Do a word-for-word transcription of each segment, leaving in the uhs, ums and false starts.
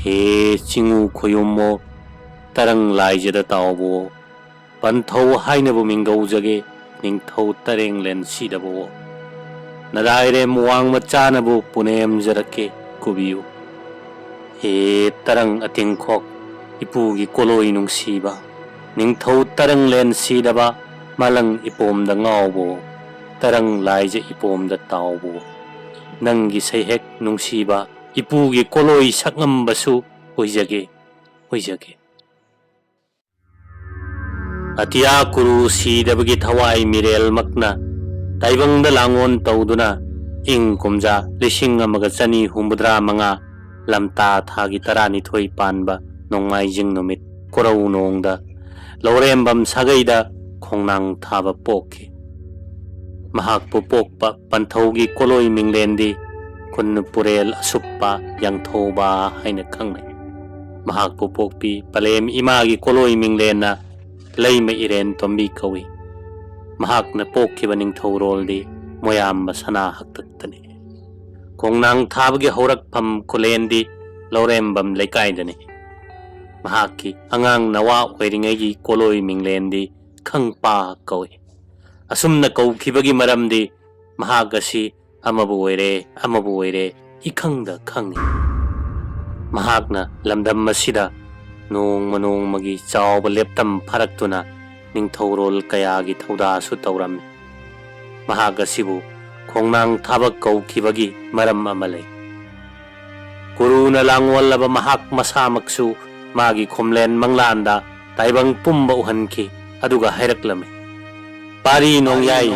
ꯍꯦ ꯆꯤꯡꯉꯨ ꯈꯣꯌꯨꯝꯃꯣ, ꯇꯔꯪ ꯂꯥꯏꯖꯗ ꯇꯥꯎꯕꯣ, ꯄꯟꯊꯧ ꯍꯥꯏꯅꯕꯨ ꯃꯤꯡꯒꯧꯖꯒꯦ, ꯅꯤꯡꯊꯧ ꯇꯔꯦꯡꯂꯦꯟ ꯁꯤꯗꯕꯣ꯫ ꯅꯔꯥꯏꯔꯦꯝ ꯋꯥꯡꯃ ꯆꯥꯅꯕꯨ ꯄꯨꯅꯦꯝꯖꯔꯛꯀꯦ, ꯀꯨꯕꯤꯌꯨ꯫ ꯍꯦ ꯇꯔꯪ ꯑꯇꯤꯡꯈꯣꯛ, ꯏꯄꯨꯒꯤ ꯀꯣꯂꯣꯏ ꯅꯨꯡꯁꯤꯕ, ꯅꯤꯡꯊꯧ ꯇꯔꯪꯂꯦꯟ ꯁꯤꯗꯕ, ꯃꯥꯂꯪ ꯏꯄꯣꯝꯗ ꯉꯥꯎꯕꯣ, ꯇꯔꯪ ꯂꯥꯏꯖ ꯏꯄꯣꯝꯗ ꯇꯥꯎꯕꯣ꯫ ꯅꯪꯒꯤ ꯁꯩꯍꯦꯛ ꯅꯨꯡꯁꯤꯕ, ꯏꯄꯨꯒꯤ ꯀꯣꯂꯣꯏ ꯁꯛꯉꯝꯕꯁꯨ ꯑꯣꯏꯖꯒꯦ, ꯑꯣꯏꯖꯒꯦ꯫ ꯑꯇꯤꯌꯥ ꯀꯨꯔꯨ ꯁꯤꯗꯕꯒꯤ ꯊꯋꯥꯏ ꯃꯤꯔꯦꯜꯃꯛꯅ ꯇꯥꯏꯕꯪꯗ ꯂꯥꯡꯑꯣꯟ ꯇꯧꯗꯨꯅ ꯏꯪ ꯀꯨꯝꯖꯥ ꯂꯤꯁꯤꯡ ꯑꯃꯒ ꯆꯅꯤ ꯍꯨꯝꯐꯨꯇꯔꯥ ꯃꯉꯥ ꯂꯝꯇꯥ ꯊꯥꯒꯤ ꯇꯔꯥꯅꯤꯊꯣꯏ ꯄꯥꯟꯕ ꯅꯣꯡꯃꯥꯏꯖꯤꯡ ꯅꯨꯃꯤꯠ ꯀꯣꯔꯧꯅꯣꯡꯗ ꯂꯧꯔꯦꯝꯕꯝ ꯁꯥꯒꯩꯗ ꯈꯣꯡꯅꯥꯡ ꯊꯥꯕ ꯄꯣꯛꯈꯤ꯫ ꯃꯍꯥꯛꯄꯨ ꯄꯣꯛꯄ ꯄꯟꯊꯧꯒꯤ ꯀꯣꯂꯣꯏ ꯃꯤꯡꯂꯦꯟꯗꯤ ꯈꯨꯟ ꯄꯨꯔꯦꯜ ꯑꯁꯨꯞꯄ ꯌꯥꯡꯊꯧꯕ ꯍꯥꯏꯅ ꯈꯪꯅꯩ꯫ ꯃꯍꯥꯛꯄꯨ ꯄꯣꯛꯄꯤ ꯄꯂꯦꯝ ꯏꯃꯥꯒꯤ ꯀꯣꯂꯣꯏ ꯃꯤꯡꯂꯦꯟꯅ ꯂꯩꯃ ꯏꯔꯦꯟ ꯇꯣꯝꯕꯤ ꯀꯧꯏ꯫ ꯃꯍꯥꯛꯅ ꯄꯣꯛꯈꯤꯕ ꯅꯤꯡꯊꯧꯔꯣꯜꯗꯤ ꯃꯣꯌꯥꯝꯕ ꯁꯅꯥ ꯍꯛꯇꯛꯇꯅꯤ꯫ ꯈꯣꯡꯅꯥꯡ ꯊꯥꯕꯒꯤ ꯍꯧꯔꯛꯐꯝ ꯈꯨꯂꯦꯟꯗꯤ ꯂꯧꯔꯦꯝꯕꯝ ꯂꯩꯀꯥꯏꯗꯅꯤ꯫ ꯃꯍꯥꯛꯀꯤ ꯑꯉꯥꯡ ꯅꯋꯥ ꯑꯣꯏꯔꯤꯉꯩꯒꯤ ꯀꯣꯂꯣꯏ ꯃꯤꯡꯂꯦꯟꯗꯤ ꯈꯪꯄꯥ ꯀꯧꯏ꯫ ꯑꯁꯨꯝꯅ ꯀꯧꯈꯤꯕꯒꯤ ꯃꯔꯝꯗꯤ ꯃꯍꯥꯛ ꯑꯁꯤ ꯑꯃꯕꯨ ꯑꯣꯏꯔꯦ, ꯑꯃꯕꯨ ꯑꯣꯏꯔꯦ, ꯏꯈꯪꯗ ꯈꯪꯏ꯫ ꯃꯍꯥꯛꯅ ꯂꯝꯗꯝ ꯑꯁꯤꯗ ꯅꯣꯡꯃ ꯅꯣꯡꯃꯒꯤ ꯆꯥꯎꯕ ꯂꯦꯞꯇꯝ ꯐꯥꯔꯛꯇꯨꯅ ꯅꯤꯡꯊꯧꯔꯣꯜ ꯀꯌꯥꯒꯤ ꯊꯧꯗꯥꯁꯨ ꯇꯧꯔꯝꯃꯤ꯫ ꯃꯍꯥꯛ ꯑꯁꯤꯕꯨ ꯈꯣꯡꯅꯥꯡ ꯊꯥꯕ ꯀꯧꯈꯤꯕꯒꯤ ꯃꯔꯝ ꯑꯃ ꯂꯩ꯫ ꯀꯨꯔꯨꯅ ꯂꯥꯡꯑꯣꯜꯂꯕ ꯃꯍꯥꯛ ꯃꯁꯥꯃꯛꯁꯨ ꯃꯥꯒꯤ ꯈꯣꯝꯂꯦꯟ ꯃꯪꯂꯥꯟꯗ ꯇꯥꯏꯕꯪ ꯄꯨꯝꯕ ꯎꯍꯟꯈꯤ꯫ ꯑꯗꯨꯒ ꯍꯥꯏꯔꯛꯂꯝꯃꯤ, "ꯄꯥꯔꯤ ꯅꯣꯡꯌꯥꯏ,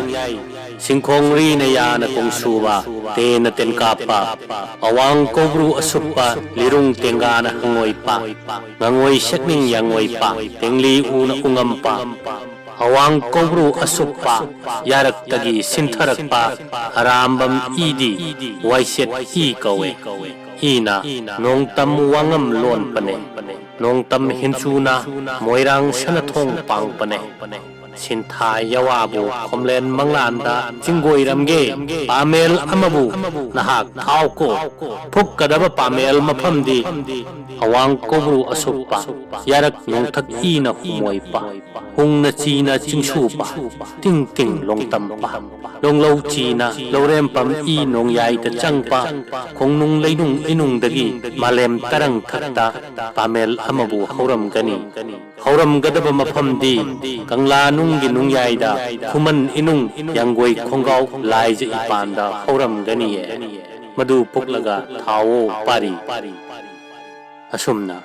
ꯁꯤꯡꯈꯣꯡꯔꯤꯅ ꯌꯥꯅ ꯀꯣꯡꯁꯨꯕ, ꯇꯦꯟꯅ ꯇꯦꯟꯀꯥꯞꯄ, ꯑꯋꯥꯡ ꯀꯧꯕ꯭ꯔꯨ ꯑꯁꯨꯞꯄ, ꯂꯤꯔꯨꯡ ꯇꯦꯡꯒꯥꯅ ꯍꯪꯉꯣꯏꯄ, ꯉꯉꯣꯏ ꯁꯦꯛꯅꯤꯡ ꯌꯥꯡꯉꯣꯏꯄ, ꯇꯦꯡꯂꯤ ꯎꯅ ꯎꯉꯝꯄ, ꯑꯋꯥꯡ ꯀꯧꯕ꯭ꯔꯨ ꯑꯁꯨꯞꯄ, ꯌꯥꯔꯛꯇꯒꯤ ꯁꯤꯟꯊꯔꯛꯄ, ꯑꯔꯥꯝꯕꯝ ꯏꯗꯤ ꯋꯥꯏꯁꯦꯠ ꯏ ꯀꯧꯋꯦ꯫ ꯏꯅ ꯅꯣꯡꯇꯝ ꯋꯥꯉꯝ ꯂꯣꯟꯄꯅꯦ꯫ ꯅꯣꯡꯇꯝ ꯍꯤꯟꯆꯨꯅ ꯃꯣꯏꯔꯥꯡ ꯁꯅꯊꯣꯡ ꯄꯥꯡꯄꯅꯦ꯫ ꯁꯤꯟꯊꯥ ꯌꯋꯥꯕꯨ ꯈꯣꯝꯂꯦꯟ ꯃꯪꯂꯥꯟꯗ ꯆꯤꯡꯒꯣꯏꯔꯝꯒꯦ, ꯄꯥꯃꯦꯜ ꯑꯃꯕꯨ ꯅꯍꯥꯛ ꯊꯥꯎꯀꯣ꯫ ꯐꯨꯛꯀꯗꯕ ꯄꯥꯃꯦꯜ ꯃꯐꯝꯗꯤ ꯑꯋꯥꯡ ꯀꯧꯕ꯭ꯔꯨ ꯑꯁꯨꯞꯄ, ꯌꯥꯔꯛ ꯅꯣꯡꯊꯛ ꯏꯅ ꯍꯨꯃꯣꯏꯄ, ꯍꯨꯡꯅ ꯆꯤꯅ ꯆꯤꯡꯁꯨꯄ, ꯇꯤꯡ ꯇꯤꯡ ꯂꯣꯡꯇꯝꯄ, ꯂꯣꯡꯂꯧ ꯆꯤꯅ ꯂꯧꯔꯦꯝꯄꯝ ꯏ ꯅꯣꯡꯌꯥꯏꯗ ꯆꯪꯄ, ꯈꯣꯡꯅꯨꯡ ꯂꯩꯅꯨꯡ ꯏꯅꯨꯡꯗꯒꯤ ꯃꯥꯂꯦꯝ ꯇꯔꯪ ꯊꯛꯇ ꯄꯥꯃꯦꯜ ꯑꯃꯕꯨ ꯍꯧꯔꯝꯒꯅꯤ꯫ ꯍꯧꯔꯝꯒꯗꯕ ꯃꯐꯝꯗꯤ ꯀꯪꯂꯥꯅꯨꯡꯒꯤ ꯅꯨꯡꯌꯥꯏꯗ ꯈꯨꯃꯟ ꯏꯅꯨꯡ ꯌꯥꯡꯒꯣꯏ ꯈꯣꯡꯒꯥꯎ ꯂꯥꯏꯖ ꯏꯄꯥꯟꯗ ꯍꯧꯔꯝꯒꯅꯤꯌꯦ꯫ ꯃꯗꯨ ꯄꯨꯛꯂꯒ ꯊꯥꯎꯑꯣ ꯄꯥꯔꯤ꯫ ꯑꯁꯨꯝꯅ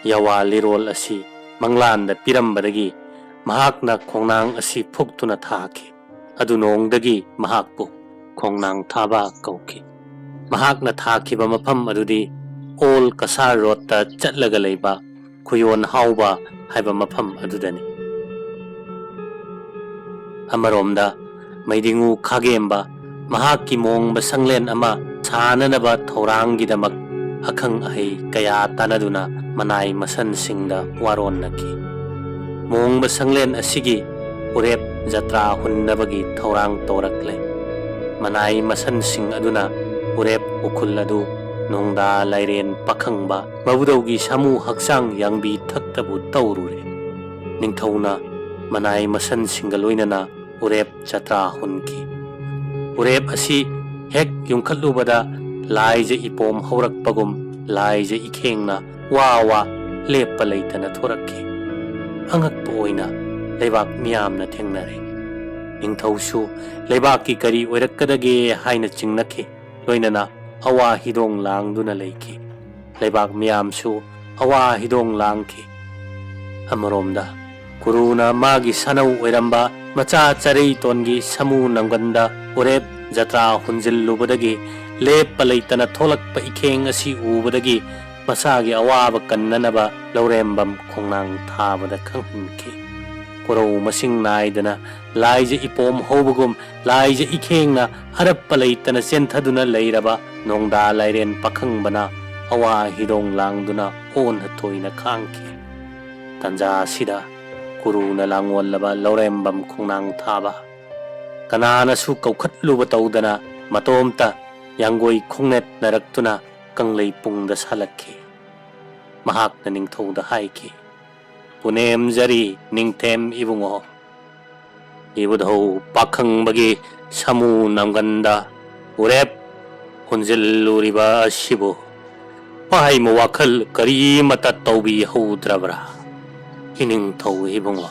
ꯌꯋꯥ ꯂꯤꯔꯣꯜ ꯑꯁꯤ ꯃꯪꯂꯥꯟꯗ ꯄꯤꯔꯝꯕꯗꯒꯤ ꯃꯍꯥꯛꯅ ꯈꯣꯡꯅꯥꯡ ꯑꯁꯤ ꯐꯨꯛꯇꯨꯅ ꯊꯥꯈꯤ꯫ ꯑꯗꯨ ꯅꯣꯡꯗꯒꯤ ꯃꯍꯥꯛꯄꯨ ꯈꯣꯡꯅꯥꯡ ꯊꯥꯕ ꯀꯧꯈꯤ꯫ ꯃꯍꯥꯛꯅ ꯊꯥꯈꯤꯕ ꯃꯐꯝ ꯑꯗꯨꯗꯤ ꯑꯣꯜ ꯀꯁꯥꯔ ꯔꯣꯗꯇ ꯆꯠꯂꯒ ꯂꯩꯕ ꯈꯨꯌꯣꯟ ꯍꯥꯎꯕ ꯍꯥꯏꯕ ꯃꯐꯝ ꯑꯗꯨꯗꯅꯤ꯫ ꯑꯃꯔꯣꯝꯗ ꯃꯩꯗꯤꯉꯨ ꯈꯥꯒꯦꯝꯕ ꯃꯍꯥꯛꯀꯤ ꯃꯣꯡꯕ ꯁꯪꯂꯦꯟ ꯑꯃ ꯁꯥꯅꯅꯕ ꯊꯧꯔꯥꯡꯒꯤꯗꯃꯛ ꯑꯈꯪ ꯑꯍꯩ ꯀꯌꯥ ꯇꯥꯟꯅꯗꯨꯅ ꯃꯅꯥꯏ ꯃꯁꯟꯁꯤꯡꯗ ꯋꯥꯔꯣꯟꯅꯈꯤ꯫ ꯃꯣꯡꯕ ꯁꯪꯂꯦꯟ ꯑꯁꯤꯒꯤ ꯎꯔꯦꯞ ꯖꯇ꯭ꯔꯥ ꯍꯨꯟꯅꯕꯒꯤ ꯊꯧꯔꯥꯡ ꯇꯧꯔꯛꯂꯦ꯫ ꯃꯅꯥꯏ ꯃꯁꯟꯁꯤꯡ ꯑꯗꯨꯅ ꯎꯔꯦꯞ ꯎꯈꯨꯜ ꯑꯗꯨ ꯅꯣꯡꯗꯥ ꯂꯥꯏꯔꯦꯟ ꯄꯥꯈꯪꯕ ꯃꯕꯨꯗꯧꯒꯤ ꯁꯥꯃꯨ ꯍꯛꯆꯥꯡ ꯌꯥꯡꯕꯤ ꯊꯛꯇꯕꯨ ꯇꯧꯔꯨꯔꯦ꯫ ꯅꯤꯡꯊꯧꯅ ꯃꯅꯥꯏ ꯃꯁꯟꯁꯤꯡꯒ ꯂꯣꯏꯅꯅ ꯎꯔꯦꯞ ꯖꯇ꯭ꯔꯥ ꯍꯨꯟꯈꯤ꯫ ꯎꯔꯦꯞ ꯑꯁꯤ ꯍꯦꯛ ꯌꯨꯡꯈꯠꯂꯨꯕꯗ ꯂꯥꯏꯖ ꯏꯄꯣꯝ ꯍꯧꯔꯛꯄꯒꯨꯝ ꯂꯥꯏꯖ ꯏꯈꯦꯡꯅ ꯋꯥ ꯋꯥ ꯂꯦꯞꯄ ꯂꯩꯇꯅ ꯊꯣꯔꯛꯈꯤ꯫ ꯑꯉꯛꯄ ꯑꯣꯏꯅ ꯂꯩꯕꯥꯛ ꯃꯤꯌꯥꯝꯅ ꯊꯦꯡꯅꯔꯦ꯫ ꯅꯤꯡꯊꯧꯁꯨ ꯂꯩꯕꯥꯛꯀꯤ ꯀꯔꯤ ꯑꯣꯏꯔꯛꯀꯗꯒꯦ ꯍꯥꯏꯅ ꯆꯤꯡꯅꯈꯤ꯫ ꯂꯣꯏꯅꯅ ꯑꯋꯥ ꯍꯤꯗꯣꯡ ꯂꯥꯡꯗꯨꯅ ꯂꯩꯈꯤ꯫ ꯂꯩꯕꯥꯛ ꯃꯤꯌꯥꯝꯁꯨ ꯑꯋꯥ ꯍꯤꯗꯣꯡ ꯂꯥꯡꯈꯤ꯫ ꯑꯃꯔꯣꯝꯗ ꯀꯨꯔꯨꯅ ꯃꯥꯒꯤ ꯁꯥꯅꯧ ꯑꯣꯏꯔꯝꯕ ꯃꯆꯥ ꯆꯔꯩꯇꯣꯟꯒꯤ ꯁꯥꯃꯨ ꯅꯪꯒꯟꯗ ꯎꯔꯦꯞ ꯖꯇ꯭ꯔꯥ ꯍꯨꯟꯖꯤꯜꯂꯨꯕꯗꯒꯤ ꯂꯦꯞꯄ ꯂꯩꯇꯅ ꯊꯣꯛꯂꯛꯄ ꯏꯈꯦꯡ ꯑꯁꯤ ꯎꯕꯗꯒꯤ ꯃꯁꯥꯒꯤ ꯑꯋꯥꯕ ꯀꯟꯅꯅꯕ ꯂꯧꯔꯦꯝꯕꯝ ꯈꯣꯡꯅꯥꯡ ꯊꯥꯕꯗ ꯈꯪꯍꯟꯈꯤ꯫ ꯀꯣꯔꯧ ꯃꯁꯤꯡ ꯅꯥꯏꯗꯅ ꯂꯥꯏꯖ ꯏꯄꯣꯝ ꯍꯧꯕꯒꯨꯝ ꯂꯥꯏꯖ ꯏꯈꯦꯡꯅ ꯑꯔꯞꯄ ꯂꯩꯇꯅ ꯆꯦꯟꯊꯗꯨꯅ ꯂꯩꯔꯕ ꯅꯣꯡꯗꯥ ꯂꯥꯏꯔꯦꯟ ꯄꯥꯈꯪꯕꯅ ꯑꯋꯥ ꯍꯤꯗꯣꯡ ꯂꯥꯡꯗꯨꯅ ꯑꯣꯟꯅ ꯊꯣꯏꯅ ꯈꯥꯡꯈꯤ꯫ ꯇꯟꯖꯥ ꯑꯁꯤꯗ ꯎꯔꯨꯅ ꯂꯥꯡꯑꯣꯜꯂꯕ ꯂꯧꯔꯦꯝꯕꯝ ꯈꯣꯡꯅꯥꯡ ꯊꯥꯕ꯫ ꯀꯅꯥꯅꯁꯨ ꯀꯧꯈꯠꯂꯨꯕ ꯇꯧꯗꯅ ꯃꯇꯣꯝꯇ ꯌꯥꯡꯒꯣꯏ ꯈꯣꯡꯅꯦꯠꯅꯔꯛꯇꯨꯅ ꯀꯪꯂꯩ ꯄꯨꯡꯗ ꯁꯥꯂꯛꯈꯤ꯫ ꯃꯍꯥꯛꯅ ꯅꯤꯡꯊꯧꯗ ꯍꯥꯏꯈꯤ, "ꯄꯨꯅꯦꯝꯖꯔꯤ ꯅꯤꯡꯊꯦꯝ ꯏꯕꯨꯡꯉꯣ, ꯏꯕꯨꯙꯧ ꯄꯥꯈꯪꯕꯒꯤ ꯁꯥꯃꯨ ꯅꯝꯒꯟꯗ ꯎꯔꯦꯞ ꯍꯨꯟꯖꯤꯜꯂꯨꯔꯤꯕ ꯑꯁꯤꯕꯨ ꯄꯥꯏꯃ ꯋꯥꯈꯜ ꯀꯔꯤꯃꯇ ꯇꯧꯕꯤꯍꯧꯗ꯭ꯔꯕ꯭ꯔꯥ? ꯏꯅꯤꯡꯊꯧ ꯏꯕꯨꯡꯉꯣ,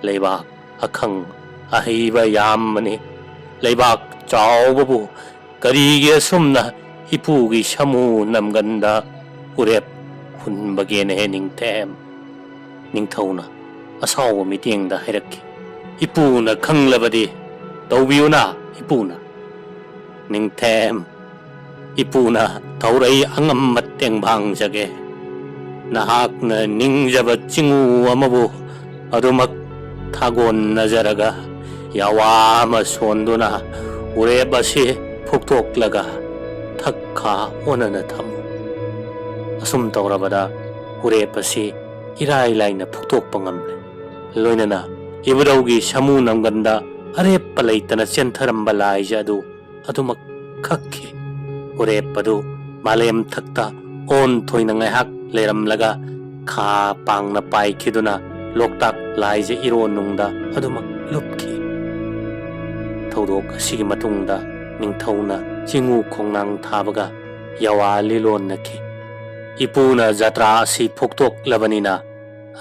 ꯂꯩꯕꯥꯛ ꯑꯈꯪ ꯑꯍꯩꯕ ꯌꯥꯝꯕꯅꯤ꯫ ꯂꯩꯕꯥꯛ ꯆꯥꯎꯕꯕꯨ ꯀꯔꯤꯒꯤ ꯑꯁꯨꯝꯅ ꯏꯄꯨꯒꯤ ꯁꯥꯃꯨ ꯅꯝꯒꯟꯗ ꯎꯔꯦꯞ ꯍꯨꯟꯕꯒꯦꯅ ꯍꯦ ꯅꯤꯡꯊꯦꯝ?" ꯅꯤꯡꯊꯧꯅ ꯑꯁꯥꯎꯕ ꯃꯤꯠꯌꯦꯡꯗ ꯍꯥꯏꯔꯛꯈꯤ, "ꯏꯄꯨꯅ ꯈꯪꯂꯕꯗꯤ ꯇꯧꯕꯤꯌꯨꯅ ꯏꯄꯨꯅ꯫" ꯅꯤꯡꯊꯦꯝ, ꯏꯄꯨꯅ ꯊꯧꯔꯩ ꯑꯉꯝꯕ ꯇꯦꯡꯕꯥꯡꯖꯒꯦ꯫ ꯅꯍꯥꯛꯅ ꯅꯤꯡꯖꯕ ꯆꯤꯡꯎ ꯑꯃꯕꯨ ꯑꯗꯨꯃꯛ ꯊꯥꯒꯣꯟꯅꯖꯔꯒ ꯌꯥꯋꯥ ꯑꯃ ꯁꯣꯟꯗꯨꯅ ꯎꯔꯦꯞ ꯑꯁꯤ ꯐꯨꯛꯇꯣꯛꯂꯒ ꯊꯛꯈꯥ ꯑꯣꯟꯅꯅ ꯊꯝꯃꯨ꯫ ꯑꯁꯨꯝ ꯇꯧꯔꯕꯗ ꯎꯔꯦꯞ ꯑꯁꯤ ꯏꯔꯥꯏ ꯂꯥꯏꯅ ꯐꯨꯛꯇꯣꯛꯄ ꯉꯝꯂꯦ꯫ ꯂꯣꯏꯅꯅ ꯏꯕꯨꯙꯧꯒꯤ ꯁꯥꯃꯨ ꯅꯝꯒꯟꯗ ꯑꯔꯦꯞꯄ ꯂꯩꯇꯅ ꯆꯦꯟꯊꯔꯝꯕ ꯂꯥꯏꯖ ꯑꯗꯨ ꯑꯗꯨꯃꯛ ꯈꯛꯈꯤ꯫ ꯎꯔꯦꯞ ꯑꯗꯨ ꯃꯥꯂꯦꯝ ꯊꯛꯇ ꯑꯣꯟ ꯊꯣꯏꯅ ꯉꯥꯏꯍꯥꯛ ꯂꯩꯔꯝꯂꯒ ꯈꯥ ꯄꯥꯡꯅ ꯄꯥꯏꯈꯤꯗꯨꯅ ꯂꯣꯛꯇꯥꯛ ꯂꯥꯏꯖ ꯏꯔꯣꯟꯅꯨꯡꯗ ꯑꯗꯨꯃꯛ ꯂꯨꯞꯈꯤ꯫ ꯊꯧꯗꯣꯛ ꯑꯁꯤꯒꯤ ꯃꯇꯨꯡꯗ ꯅꯤꯡꯊꯧꯅ ꯆꯤꯡꯎ ꯈꯣꯡꯅꯥꯡ ꯊꯥꯕꯒ ꯌꯥꯋꯥ ꯂꯤꯂꯣꯟꯅꯈꯤ꯫ "ꯏꯄꯨꯅ ꯖꯇ꯭ꯔꯥ ꯑꯁꯤ ꯐꯨꯛꯇꯣꯛꯂꯕꯅꯤꯅ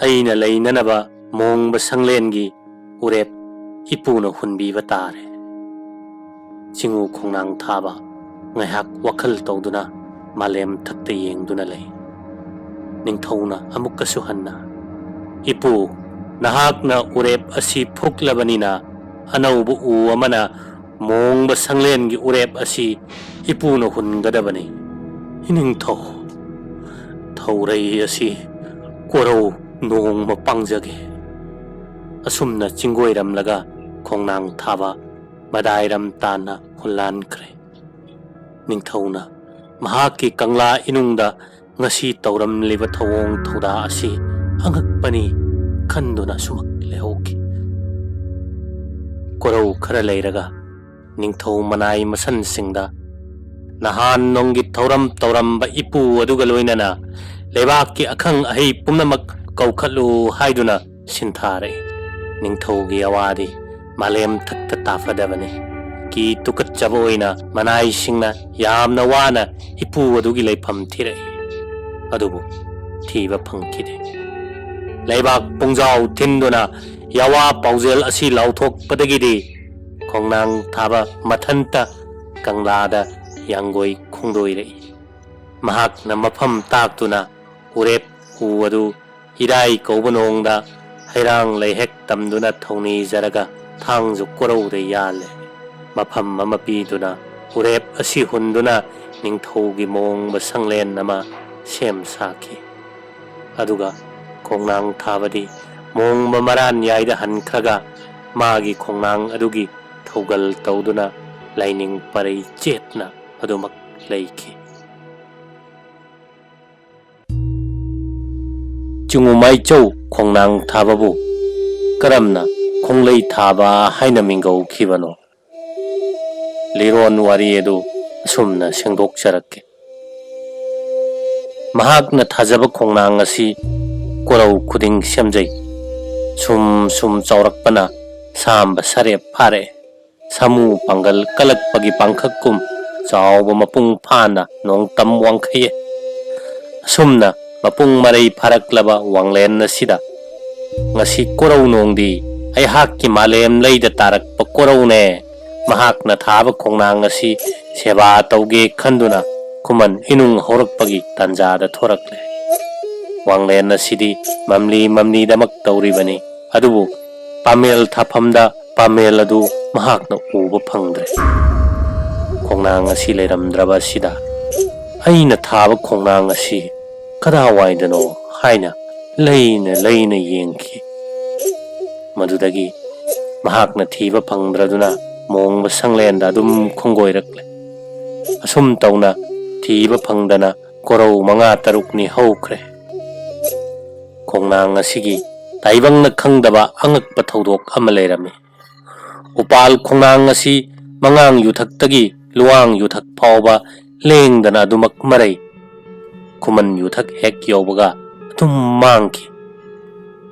ꯑꯩꯅ ꯂꯩꯅꯅꯕ ꯃꯣꯡꯕ ꯁꯪꯂꯦꯟꯒꯤ ꯎꯔꯦꯞ ꯏꯄꯨꯅ ꯍꯨꯟꯕꯤꯕ ꯇꯥꯔꯦ꯫" ꯆꯤꯡꯎ ꯈꯣꯡꯅꯥꯡ ꯊꯥꯕ ꯉꯥꯏꯍꯥꯛ ꯋꯥꯈꯜ ꯇꯧꯗꯨꯅ ꯃꯥꯂꯦꯝ ꯊꯛꯇ ꯌꯦꯡꯗꯨꯅ ꯂꯩ꯫ ꯅꯤꯡꯊꯧꯅ ꯑꯃꯨꯛꯀꯁꯨ ꯍꯟꯅ, "ꯏꯄꯨ, ꯅꯍꯥꯛꯅ ꯎꯔꯦꯞ ꯑꯁꯤ ꯐꯨꯛꯂꯕꯅꯤꯅ ꯑꯅꯧꯕ ꯎ ꯑꯃꯅ ꯃꯣꯡꯕ ꯁꯪꯂꯦꯟꯒꯤ ꯎꯔꯦꯞ ꯑꯁꯤ ꯏꯄꯨꯅ ꯍꯨꯟꯒꯗꯕꯅꯤ꯫" "ꯏꯅꯤꯡꯊꯧ, ꯊꯧꯔꯩ ꯑꯁꯤ ꯀꯣꯔꯧ ꯅꯣꯡꯃ ꯄꯥꯡꯖꯒꯦ꯫" ꯑꯁꯨꯝꯅ ꯆꯤꯡꯒꯣꯏꯔꯝꯂꯒ ꯈꯣꯡꯅꯥꯡ ꯊꯥꯕ ꯃꯗꯥꯏꯔꯝ ꯇꯥꯟꯅ ꯍꯨꯟꯂꯥꯟꯈ꯭ꯔꯦ꯫ ꯅꯤꯡꯊꯧꯅ ꯃꯍꯥꯛꯀꯤ ꯀꯪꯂꯥ ꯏꯅꯨꯡꯗ ꯉꯁꯤ ꯇꯧꯔꯝꯂꯤꯕ ꯊꯧꯑꯣꯡ ꯊꯧꯗꯥ ꯑꯁꯤ ꯑꯉꯛꯄꯅꯤ, ꯈꯟꯗꯨꯅ ꯁꯨꯃꯛ ꯂꯩꯍꯧꯈꯤ꯫ ꯀꯣꯔꯧ ꯈꯔ ꯂꯩꯔꯒ ꯅꯤꯡꯊꯧ ꯃꯅꯥꯏ ꯃꯁꯟꯁꯤꯡꯗ, "ꯅꯍꯥꯟ ꯅꯣꯡꯒꯤ ꯊꯧꯔꯝ ꯇꯧꯔꯝꯕ ꯏꯄꯨ ꯑꯗꯨꯒ ꯂꯣꯏꯅꯅ ꯂꯩꯕꯥꯛꯀꯤ ꯑꯈꯪ ꯑꯍꯩ ꯄꯨꯝꯅꯃꯛ ꯀꯧꯈꯠꯂꯨ" ꯍꯥꯏꯗꯨꯅ ꯁꯤꯟꯊꯥꯔꯛꯏ꯫ ꯅꯤꯡꯊꯧꯒꯤ ꯑꯋꯥꯗꯤ ꯃꯥꯂꯦꯝ ꯊꯛꯇ ꯇꯥꯐꯗꯕꯅꯤ꯫ ꯀꯤ ꯇꯨꯀꯠꯆꯕ ꯑꯣꯏꯅ ꯃꯅꯥꯏꯁꯤꯡꯅ ꯌꯥꯝꯅ ꯋꯥꯅ ꯏꯄꯨ ꯑꯗꯨꯒꯤ ꯂꯩꯐꯝ ꯊꯤꯔꯛꯏ꯫ ꯑꯗꯨꯕꯨ ꯊꯤꯕ ꯐꯪꯈꯤꯗꯦ꯫ ꯂꯩꯕꯥꯛ ꯄꯨꯡꯖꯥꯎ ꯊꯤꯟꯗꯨꯅ ꯌꯥꯋꯥ ꯄꯥꯎꯖꯦꯜ ꯑꯁꯤ ꯂꯥꯎꯊꯣꯛꯄꯗꯒꯤꯗꯤ ꯈꯣꯡꯅꯥꯡ ꯊꯥꯕ ꯃꯊꯟꯇ ꯀꯪꯂꯥꯗ ꯌꯥꯡꯒꯣꯏ ꯈꯣꯡꯗꯣꯏꯔꯛꯏ꯫ ꯃꯍꯥꯛꯅ ꯃꯐꯝ ꯇꯥꯛꯇꯨꯅ ꯎꯔꯦꯞ ꯎ ꯑꯗꯨ ꯏꯔꯥꯏ ꯀꯧꯕ ꯅꯣꯡꯗ ꯍꯩꯔꯥꯡ ꯂꯩꯍꯦꯛ ꯇꯝꯗꯨꯅ ꯊꯧꯅꯤꯖꯔꯒ ꯊꯥꯡꯖ ꯀꯣꯔꯧꯗ ꯌꯥꯜꯂꯦ꯫ ꯃꯐꯝ ꯑꯃ ꯄꯤꯗꯨꯅ ꯎꯔꯦꯞ ꯑꯁꯤ ꯍꯨꯟꯗꯨꯅ ꯅꯤꯡꯊꯧꯒꯤ ꯃꯣꯡꯕ ꯁꯪꯂꯦꯟ ꯑꯃ ꯁꯦꯝ ꯁꯥꯈꯤ꯫ ꯑꯗꯨꯒ ꯈꯣꯡꯅꯥꯡ ꯊꯥꯕꯗꯤ ꯃꯣꯡꯕ ꯃꯔꯥꯟꯌꯥꯏꯗ ꯍꯟꯈ꯭ꯔꯒ ꯃꯥꯒꯤ ꯈꯣꯡꯅꯥꯡ ꯑꯗꯨꯒꯤ ꯊꯧꯒꯜ ꯇꯧꯗꯨꯅ ꯂꯥꯏꯅꯤꯡ ꯄꯔꯩ ꯆꯦꯠꯅ ꯑꯗꯨꯃꯛ ꯂꯩꯈꯤ꯫ ꯆꯤꯡꯉꯨꯃꯥꯏꯆꯧ ꯈꯣꯡꯅꯥꯡ ꯊꯥꯕꯕꯨ ꯀꯔꯝꯅ ꯈꯣꯡꯂꯩ ꯊꯥꯕ ꯍꯥꯏꯅ ꯃꯤꯡꯒꯧꯈꯤꯕꯅꯣ? ꯂꯤꯔꯣꯟ ꯋꯥꯔꯤ ꯑꯗꯨ ꯑꯁꯨꯝꯅ ꯁꯦꯡꯗꯣꯛꯆꯔꯛꯀꯦ꯫ ꯃꯍꯥꯛꯅ ꯊꯥꯖꯕ ꯈꯣꯡꯅꯥꯡ ꯑꯁꯤ ꯀꯣꯔꯧ ꯈꯨꯗꯤꯡ ꯁꯦꯝꯖꯩ꯫ ꯁꯨꯝ ꯁꯨꯝ ꯆꯥꯎꯔꯛꯄꯅ ꯁꯥꯝꯕ ꯁꯔꯦꯞ ꯐꯥꯔꯛꯑꯦ꯫ ꯁꯥꯃꯨ ꯄꯥꯡꯒꯜ ꯀꯜꯂꯛꯄꯒꯤ ꯄꯥꯡꯈꯛꯀꯨꯝ ꯆꯥꯎꯕ ꯃꯄꯨꯡ ꯐꯥꯅ ꯅꯣꯡꯇꯝ ꯋꯥꯡꯈꯩꯌꯦ꯫ ꯑꯁꯨꯝꯅ ꯃꯄꯨꯡ ꯃꯔꯩ ꯐꯥꯔꯛꯂꯕ ꯋꯥꯡꯂꯦꯟ ꯑꯁꯤꯗ ꯉꯁꯤ ꯀꯣꯔꯧ ꯅꯣꯡꯗꯤ ꯑꯩꯍꯥꯛꯀꯤ ꯃꯥꯂꯦꯝ ꯂꯩꯗ ꯇꯥꯔꯛꯄ ꯀꯣꯔꯧꯅꯦ꯫ ꯃꯍꯥꯛꯅ ꯊꯥꯕ ꯈꯣꯡꯅꯥꯡ ꯑꯁꯤ ꯁꯦꯕꯥ ꯇꯧꯒꯦ ꯈꯟꯗꯨꯅ ꯈꯨꯃꯟ ꯏꯅꯨꯡ ꯍꯧꯔꯛꯄꯒꯤ ꯇꯥꯟꯖꯥꯗ ꯊꯣꯔꯛꯂꯦ꯫ ꯋꯥꯡꯂꯦꯟ ꯑꯁꯤꯗꯤ ꯃꯝꯂꯤ ꯃꯝꯂꯤꯗꯃꯛ ꯇꯧꯔꯤꯕꯅꯤ, ꯑꯗꯨꯕꯨ ꯄꯥꯃꯦꯜ ꯊꯥꯐꯝꯗ ꯄꯥꯃꯦꯜ ꯑꯗꯨ ꯃꯍꯥꯛꯅ ꯎꯕ ꯐꯪꯗ꯭ꯔꯦ꯫ ꯈꯣꯡꯅꯥꯡ ꯑꯁꯤ ꯂꯩꯔꯝꯗ꯭ꯔꯕ ꯑꯁꯤꯗ ꯑꯩꯅ ꯊꯥꯕ ꯈꯣꯡꯅꯥꯡ ꯑꯁꯤ ꯀꯗꯥꯋꯥꯏꯗꯅꯣ ꯍꯥꯏꯅ ꯂꯩꯅ ꯂꯩꯅ ꯌꯦꯡꯈꯤ꯫ ꯃꯗꯨꯗꯒꯤ ꯃꯍꯥꯛꯅ ꯊꯤꯕ ꯐꯪꯗ꯭ꯔꯗꯨꯅ ꯃꯣꯡꯕ ꯁꯪꯂꯦꯟꯗ ꯑꯗꯨꯝ ꯈꯣꯡꯒꯣꯏꯔꯛꯂꯦ꯫ ꯑꯁꯨꯝ ꯇꯧꯅ ꯊꯤꯕ ꯐꯪꯗꯅ ꯀꯣꯔꯧ ꯃꯉꯥ ꯇꯔꯨꯛꯅꯤ ꯍꯧꯈ꯭ꯔꯦ꯫ ꯈꯣꯡꯅꯥꯡ ꯑꯁꯤꯒꯤ ꯇꯥꯏꯕꯪꯅ ꯈꯪꯗꯕ ꯑꯉꯛꯄ ꯊꯧꯗꯣꯛ ꯑꯃ ꯂꯩꯔꯝꯃꯤ꯫ ꯎꯄꯥꯜ ꯈꯣꯡꯅꯥꯡ ꯑꯁꯤ ꯃꯉꯥꯡ ꯌꯨꯊꯛꯇꯒꯤ ꯂꯨꯋꯥꯡ ꯌꯨꯊꯛ ꯐꯥꯎꯕ ꯂꯦꯡꯗꯅ ꯑꯗꯨꯃꯛ ꯃꯔꯩ꯫ ꯈꯨꯃꯟ ꯌꯨꯊꯛ ꯍꯦꯛ ꯌꯧꯕꯒ ꯑꯗꯨꯝ ꯃꯥꯡꯈꯤ꯫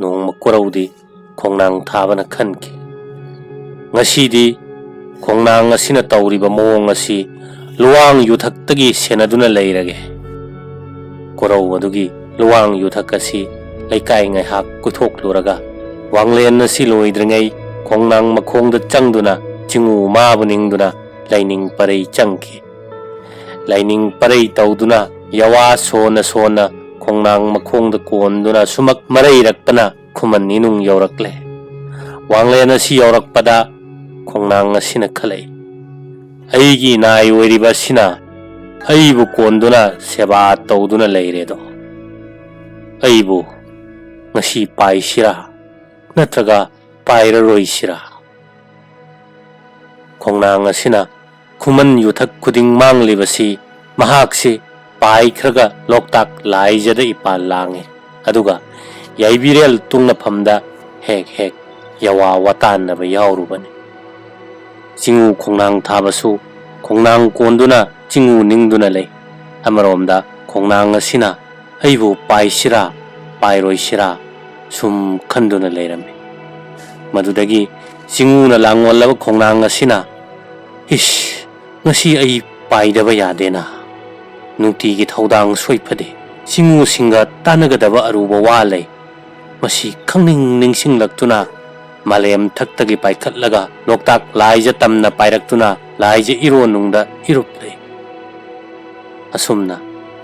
ꯅꯣꯡꯃ ꯀꯣꯔꯧꯗꯤ ꯈꯣꯡꯅꯥꯡ ꯊꯥꯕꯅ ꯈꯟꯈꯤ, "ꯉꯁꯤꯗꯤ ꯈꯣꯡꯅꯥꯡ ꯑꯁꯤꯅ ꯇꯧꯔꯤꯕ ꯃꯑꯣꯡ ꯑꯁꯤ ꯂꯨꯋꯥꯡ ꯌꯨꯊꯛꯇꯒꯤ ꯁꯦꯟꯅꯗꯨꯅ ꯂꯩꯔꯒꯦ꯫" ꯀꯣꯔꯧ ꯑꯗꯨꯒꯤ ꯂꯨꯋꯥꯡ ꯌꯨꯊꯛ ꯑꯁꯤ ꯂꯩꯀꯥꯏ ꯉꯥꯏꯍꯥꯛ ꯀꯣꯏꯊꯣꯛꯂꯨꯔꯒ, ꯋꯥꯡꯂꯦꯟ ꯑꯁꯤ ꯂꯣꯏꯗ꯭ꯔꯤꯉꯩ ꯈꯣꯡꯅꯥꯡ ꯃꯈꯣꯡꯗ ꯆꯪꯗꯨꯅ ꯆꯤꯡꯎ ꯃꯥꯕꯨ ꯅꯤꯡꯗꯨꯅ ꯂꯥꯏꯅꯤꯡ ꯄꯔꯩ ꯆꯪꯈꯤ꯫ ꯂꯥꯏꯅꯤꯡ ꯄꯔꯩ ꯇꯧꯗꯨꯅ ꯌꯋꯥ ꯁꯣꯟꯅ ꯁꯣꯟꯅ ꯈꯣꯡꯅꯥꯡ ꯃꯈꯣꯡꯗ ꯀꯣꯟꯗꯨꯅ ꯁꯨꯃꯛ ꯃꯔꯩꯔꯛꯄꯅ ꯈꯨꯃꯟ ꯏꯅꯨꯡ ꯌꯧꯔꯛꯂꯦ꯫ ꯋꯥꯡꯂꯦꯟ ꯑꯁꯤ ꯌꯧꯔꯛꯄꯗ ꯈꯣꯡꯅꯥꯡ ꯑꯁꯤꯅ ꯈꯜꯂꯛꯏ, "ꯑꯩꯒꯤ ꯏꯅꯥꯏ ꯑꯣꯏꯔꯤꯕ ꯑꯁꯤꯅ ꯑꯩꯕꯨ ꯀꯣꯟꯗꯨꯅ ꯁꯦꯕꯥ ꯇꯧꯗꯨꯅ ꯂꯩꯔꯦꯗꯣ꯫ ꯑꯩꯕꯨ ꯉꯁꯤ ꯄꯥꯏꯁꯤꯔꯥ ꯅꯠꯇ꯭ꯔꯒ ꯄꯥꯏꯔꯔꯣꯏꯁꯤꯔꯥ?" ꯈꯣꯡꯅꯥꯡ ꯑꯁꯤꯅ ꯈꯨꯃꯟ ꯌꯨꯊꯛ ꯈꯨꯗꯤꯡ ꯃꯥꯡꯂꯤꯕꯁꯤ ꯃꯍꯥꯛꯁꯤ ꯄꯥꯏꯈ꯭ꯔꯒ ꯂꯣꯛꯇꯥꯛ ꯂꯥꯏꯖꯗ ꯏꯄꯥꯜ ꯂꯥꯡꯉꯤ꯫ ꯑꯗꯨꯒ ꯌꯥꯏꯕꯤꯔꯦꯜ ꯇꯨꯡꯅꯐꯝꯗ ꯍꯦꯛ ꯍꯦꯛ ꯌꯋꯥ ꯋꯥꯇꯥꯟꯅꯕ ꯌꯥꯎꯔꯨꯕꯅꯤ꯫ ꯆꯤꯡꯎ ꯈꯣꯡꯅꯥꯡ ꯊꯥꯕꯁꯨ ꯈꯣꯡꯅꯥꯡ ꯀꯣꯟꯗꯨꯅ ꯆꯤꯡꯎ ꯅꯤꯡꯗꯨꯅ ꯂꯩ꯫ ꯑꯃꯔꯣꯝꯗ ꯈꯣꯡꯅꯥꯡ ꯑꯁꯤꯅ ꯑꯩꯕꯨ ꯄꯥꯏꯁꯤꯔꯥ ꯄꯥꯏꯔꯣꯏꯁꯤꯔꯥ ꯁꯨꯝ ꯈꯟꯗꯨꯅ ꯂꯩꯔꯝꯃꯤ꯫ ꯃꯗꯨꯗꯒꯤ ꯆꯤꯡꯎꯅ ꯂꯥꯡꯑꯣꯜꯂꯕ ꯈꯣꯡꯅꯥꯡ ꯑꯁꯤꯅ, "ꯏꯁ, ꯉꯁꯤ ꯑꯩ ꯄꯥꯏꯗꯕ ꯌꯥꯗꯦꯅ꯫ ꯅꯨꯡꯇꯤꯒꯤ ꯊꯧꯗꯥꯡ ꯁꯣꯏ ꯐꯗꯦ꯫ ꯆꯤꯡꯎꯁꯤꯡꯒ ꯇꯥꯟꯅꯒꯗꯕ ꯑꯔꯨꯕ ꯋꯥ ꯂꯩ꯫" ꯃꯁꯤ ꯈꯪꯅꯤꯡ ꯅꯤꯡꯁꯤꯡꯂꯛꯇꯨꯅ ꯃꯥꯂꯦꯝ ꯊꯛꯇꯒꯤ ꯄꯥꯏꯈꯠꯂꯒ ꯂꯣꯛꯇꯥꯛ ꯂꯥꯏꯖ ꯇꯝꯅ ꯄꯥꯏꯔꯛꯇꯨꯅ ꯂꯥꯏꯖ ꯏꯔꯣꯟꯅꯨꯡꯗ ꯏꯔꯨꯞꯂꯦ꯫ ꯑꯁꯨꯝꯅ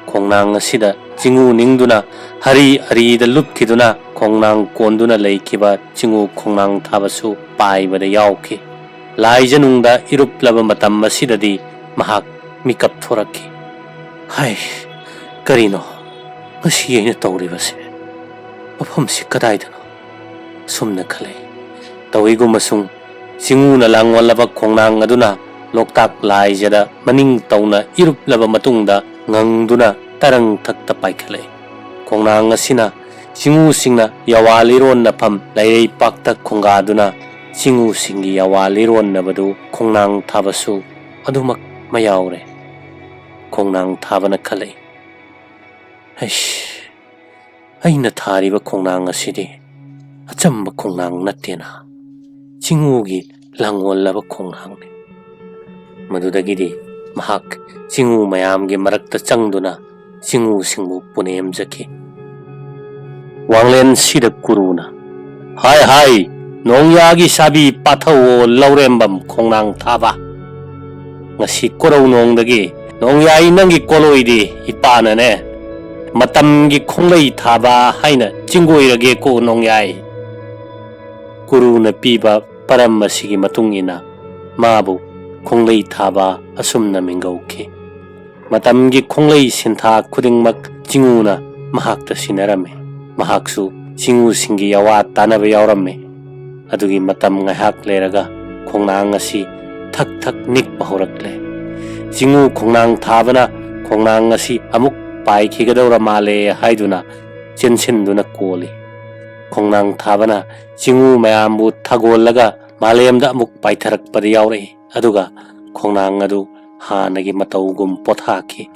ꯈꯣꯡꯅꯥꯡ ꯑꯁꯤꯗ ꯆꯤꯡꯎ ꯅꯤꯡꯗꯨꯅ ꯍꯔꯤ ꯑꯔꯤꯗ ꯂꯨꯞꯈꯤꯗꯨꯅ ꯈꯣꯡꯅꯥꯡ ꯀꯣꯟꯗꯨꯅ ꯂꯩꯈꯤꯕ ꯆꯤꯡꯎ ꯈꯣꯡꯅꯥꯡ ꯊꯥꯕꯁꯨ ꯄꯥꯏꯕꯗ ꯌꯥꯎꯈꯤ꯫ ꯂꯥꯏꯖꯅꯨꯡꯗ ꯏꯔꯨꯞꯂꯕ ꯃꯇꯝ ꯑꯁꯤꯗꯗꯤ ꯃꯍꯥꯛ ꯃꯤꯀꯞ ꯊꯣꯔꯛꯈꯤ꯫ "ꯍꯥꯏ, ꯀꯔꯤꯅꯣ ꯉꯁꯤ ꯑꯩꯅ ꯇꯧꯔꯤꯕꯁꯦ? ꯃꯐꯝꯁꯤ ꯀꯗꯥꯏꯗꯅꯣ?" ꯁꯨꯝꯅ ꯈꯜꯂꯛꯏ꯫ ꯇꯧꯏꯒꯨꯝꯕꯁꯨꯡ ꯆꯤꯡꯎꯅ ꯂꯥꯡꯑꯣꯜꯂꯕ ꯈꯣꯡꯅꯥꯡ ꯑꯗꯨꯅ ꯂꯣꯛꯇꯥꯛ ꯂꯥꯏꯖꯗ ꯃꯅꯤꯡ ꯇꯧꯅ ꯏꯔꯨꯞꯂꯕ ꯃꯇꯨꯡꯗ ꯉꯪꯗꯨꯅ ꯇꯔꯪ ꯊꯛꯇ ꯄꯥꯏꯈꯠꯂꯛꯏ꯫ ꯈꯣꯡꯅꯥꯡ ꯑꯁꯤꯅ ꯆꯤꯡꯎꯁꯤꯡꯅ ꯌꯥꯋꯥ ꯂꯤꯔꯣꯟꯅꯐꯝ ꯂꯩꯔꯩꯄꯥꯛꯇ ꯈꯣꯡꯒꯥꯗꯨꯅ ꯆꯤꯡꯎꯁꯤꯡꯒꯤ ꯌꯥꯋꯥ ꯂꯤꯔꯣꯟꯅꯕꯗꯨ ꯈꯣꯡꯅꯥꯡ ꯊꯥꯕꯁꯨ ꯑꯗꯨꯃꯛ ꯃꯌꯥꯎꯔꯦ꯫ ꯈꯣꯡꯅꯥꯡ ꯊꯥꯕꯅ ꯈꯜꯂꯛꯏ, "ꯍꯩꯁ, ꯑꯩꯅ ꯊꯥꯔꯤꯕ ꯈꯣꯡꯅꯥꯡ ꯑꯁꯤꯗꯤ ꯑꯆꯝꯕ ꯈꯣꯡꯅꯥꯡ ꯅꯠꯇꯦꯅ, ꯆꯤꯡꯎꯒꯤ ꯂꯥꯡꯑꯣꯜꯂꯕ ꯈꯣꯡꯅꯥꯡꯅꯤ꯫" ꯃꯗꯨꯗꯒꯤꯗꯤ ꯃꯍꯥꯛ ꯆꯤꯡꯎ ꯃꯌꯥꯝꯒꯤ ꯃꯔꯛꯇ ꯆꯪꯗꯨꯅ ꯆꯤꯡꯎꯁꯤꯡꯕꯨ ꯄꯨꯅꯦꯝꯖꯈꯤ꯫ ꯋꯥꯡꯂꯦꯟꯁꯤꯗ ꯀꯨꯔꯨꯅ, "ꯍꯥꯏ ꯍꯥꯏ, ꯅꯣꯡꯌꯥꯒꯤ ꯁꯥꯕꯤ ꯄꯥꯊꯧꯑꯣ ꯂꯧꯔꯦꯝꯕꯝ ꯈꯣꯡꯅꯥꯡ ꯊꯥꯕ꯫ ꯉꯁꯤ ꯀꯣꯔꯧꯅꯣꯡꯗꯒꯤ ꯅꯣꯡꯌꯥꯏ ꯅꯪꯒꯤ ꯀꯣꯂꯣꯏꯗꯤ ꯏꯄꯥꯅꯅꯦ ꯃꯇꯝꯒꯤ ꯈꯣꯡꯂꯩ ꯊꯥꯕ ꯍꯥꯏꯅ ꯆꯤꯡꯒꯣꯏꯔꯒꯦꯀꯣ ꯅꯣꯡꯌꯥꯏ꯫" ꯀꯨꯔꯨꯅ ꯄꯤꯕ ꯄꯔꯝ ꯑꯁꯤꯒꯤ ꯃꯇꯨꯡ ꯏꯟꯅ ꯃꯥꯕꯨ ꯈꯣꯡꯂꯩ ꯊꯥꯕ ꯑꯁꯨꯝꯅ ꯃꯤꯡꯒꯧꯈꯤ꯫ ꯃꯇꯝꯒꯤ ꯈꯣꯡꯂꯩ ꯁꯤꯟꯊꯥ ꯈꯨꯗꯤꯡꯃꯛ ꯆꯤꯡꯎꯅ ꯃꯍꯥꯛꯇ ꯁꯤꯟꯅꯔꯝꯃꯤ꯫ ꯃꯍꯥꯛꯁꯨ ꯆꯤꯡꯎꯁꯤꯡꯒꯤ ꯑꯋꯥ ꯇꯥꯅꯕ ꯌꯥꯎꯔꯝꯃꯤ꯫ ꯑꯗꯨꯒꯤ ꯃꯇꯝ ꯉꯥꯏꯍꯥꯛ ꯂꯩꯔꯒ ꯈꯣꯡꯅꯥꯡ ꯑꯁꯤ ꯊꯛ ꯊꯛ ꯅꯤꯛꯄ ꯍꯧꯔꯛꯂꯦ꯫ ꯆꯤꯡꯎ ꯈꯣꯡꯅꯥꯡ ꯊꯥꯕꯅ ꯈꯣꯡꯅꯥꯡ ꯑꯁꯤ ꯑꯃꯨꯛ ꯄꯥꯏꯈꯤꯒꯗꯧꯔ ꯃꯥꯜꯂꯦ ꯍꯥꯏꯗꯨꯅ ꯆꯦꯟꯁꯤꯟꯗꯨꯅ ꯀꯣꯜꯂꯤ꯫ ꯈꯣꯡꯅꯥꯡ ꯊꯥꯕꯅ ꯆꯤꯡꯎ ꯃꯌꯥꯝꯕꯨ ꯊꯥꯒꯣꯜꯂꯒ ꯃꯥꯂꯦꯝꯗ ꯑꯃꯨꯛ ꯄꯥꯏꯊꯔꯛꯄꯗ ꯌꯥꯎꯔꯛꯏ꯫ ꯑꯗꯨꯒ ꯈꯣꯡꯅꯥꯡ ꯑꯗꯨ ꯍꯥꯟꯅꯒꯤ ꯃꯇꯧꯒꯨꯝ ꯄꯣꯊꯥꯈꯤ꯫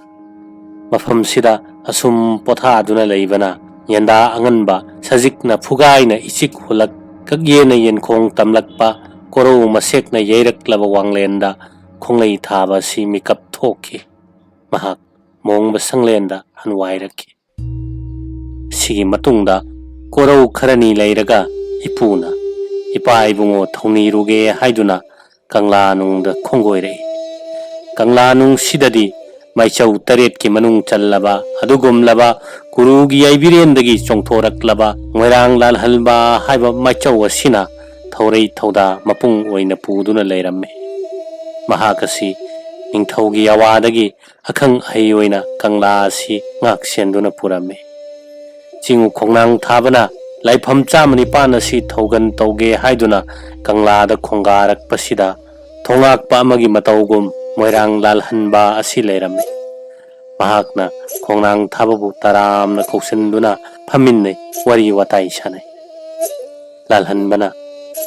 ꯃꯐꯝꯁꯤꯗ ꯑꯁꯨꯝ ꯄꯣꯊꯥꯗꯨꯅ ꯂꯩꯕꯅ ꯌꯦꯟꯗꯥ ꯑꯉꯟꯕ ꯁꯖꯤꯛꯅ ꯐꯨꯒꯥꯏꯅ ꯏꯆꯤꯛ ꯍꯨꯜꯂꯛ, ꯀꯛꯌꯦꯅ ꯌꯦꯟꯈꯣꯡ ꯇꯝꯂꯛꯄ, ꯀꯣꯔꯧ ꯃꯁꯦꯛꯅ ꯌꯩꯔꯛꯂꯕ ꯋꯥꯡꯂꯦꯟꯗ ꯈꯣꯡꯂꯩ ꯊꯥꯕ ꯑꯁꯤ ꯃꯤꯀꯞ ꯊꯣꯛꯈꯤ꯫ ꯃꯍꯥꯛ ꯃꯣꯡꯕ ꯁꯪꯂꯦꯟꯗ ꯍꯟꯋꯥꯏꯔꯛꯈꯤ꯫ ꯁꯤꯒꯤ ꯃꯇꯨꯡꯗ ꯀꯣꯔꯧ ꯈꯔꯅꯤ ꯂꯩꯔꯒ ꯏꯄꯨꯅ, "ꯏꯄꯥ ꯏꯕꯨꯡꯉꯣ ꯊꯧꯅꯤꯔꯨꯒꯦ" ꯍꯥꯏꯗꯨꯅ ꯀꯪꯂꯥ ꯅꯨꯡꯗ ꯈꯣꯡꯒꯣꯏꯔꯛꯏ꯫ ꯀꯪꯂꯥ ꯅꯨꯡꯁꯤꯗꯗꯤ ꯃꯥꯏꯆꯧ ꯇꯔꯦꯠꯀꯤ ꯃꯅꯨꯡ ꯆꯜꯂꯕ ꯑꯗꯨꯒꯨꯝꯂꯕ ꯀꯨꯔꯨꯒꯤ ꯌꯥꯏꯕꯤꯔꯦꯟꯗꯒꯤ ꯆꯣꯡꯊꯣꯔꯛꯂꯕ ꯃꯣꯏꯔꯥꯡ ꯂꯥꯜꯍꯟꯕ ꯍꯥꯏꯕ ꯃꯥꯏꯆꯧ ꯑꯁꯤꯅ ꯊꯧꯔꯩ ꯊꯧꯗꯥ ꯃꯄꯨꯡ ꯑꯣꯏꯅ ꯄꯨꯗꯨꯅ ꯂꯩꯔꯝꯃꯤ꯫ ꯃꯍꯥꯛ ꯑꯁꯤ ꯅꯤꯡꯊꯧꯒꯤ ꯑꯋꯥꯗꯒꯤ ꯑꯈꯪ ꯑꯍꯩ ꯑꯣꯏꯅ ꯀꯪꯂꯥ ꯑꯁꯤ ꯉꯥꯛ ꯁꯦꯟꯗꯨꯅ ꯄꯨꯔꯝꯃꯤ꯫ ꯆꯤꯡꯎ ꯈꯣꯡꯅꯥꯡ ꯊꯥꯕꯅ ꯂꯥꯏꯐꯝ ꯆꯥꯝꯃ ꯅꯤꯄꯥꯟ ꯑꯁꯤ ꯊꯧꯒꯟ ꯇꯧꯒꯦ ꯍꯥꯏꯗꯨꯅ ꯀꯪꯂꯥꯗ ꯈꯣꯡꯒꯥꯔꯛꯄꯁꯤꯗ ꯊꯣꯉꯥꯛꯄ ꯑꯃꯒꯤ ꯃꯇꯧꯒꯨꯝ ꯃꯣꯏꯔꯥꯡ ꯂꯥꯜꯍꯟꯕ ꯑꯁꯤ ꯂꯩꯔꯝꯃꯤ꯫ ꯃꯍꯥꯛꯅ ꯈꯣꯡꯅꯥꯡ ꯊꯥꯕꯕꯨ ꯇꯔꯥꯝꯅ ꯀꯧꯁꯤꯟꯗꯨꯅ ꯐꯝꯃꯤꯟꯅꯩ, ꯋꯥꯔꯤ ꯋꯥꯇꯥꯏ ꯁꯥꯟꯅꯩ꯫ ꯂꯥꯜꯍꯟꯕꯅ,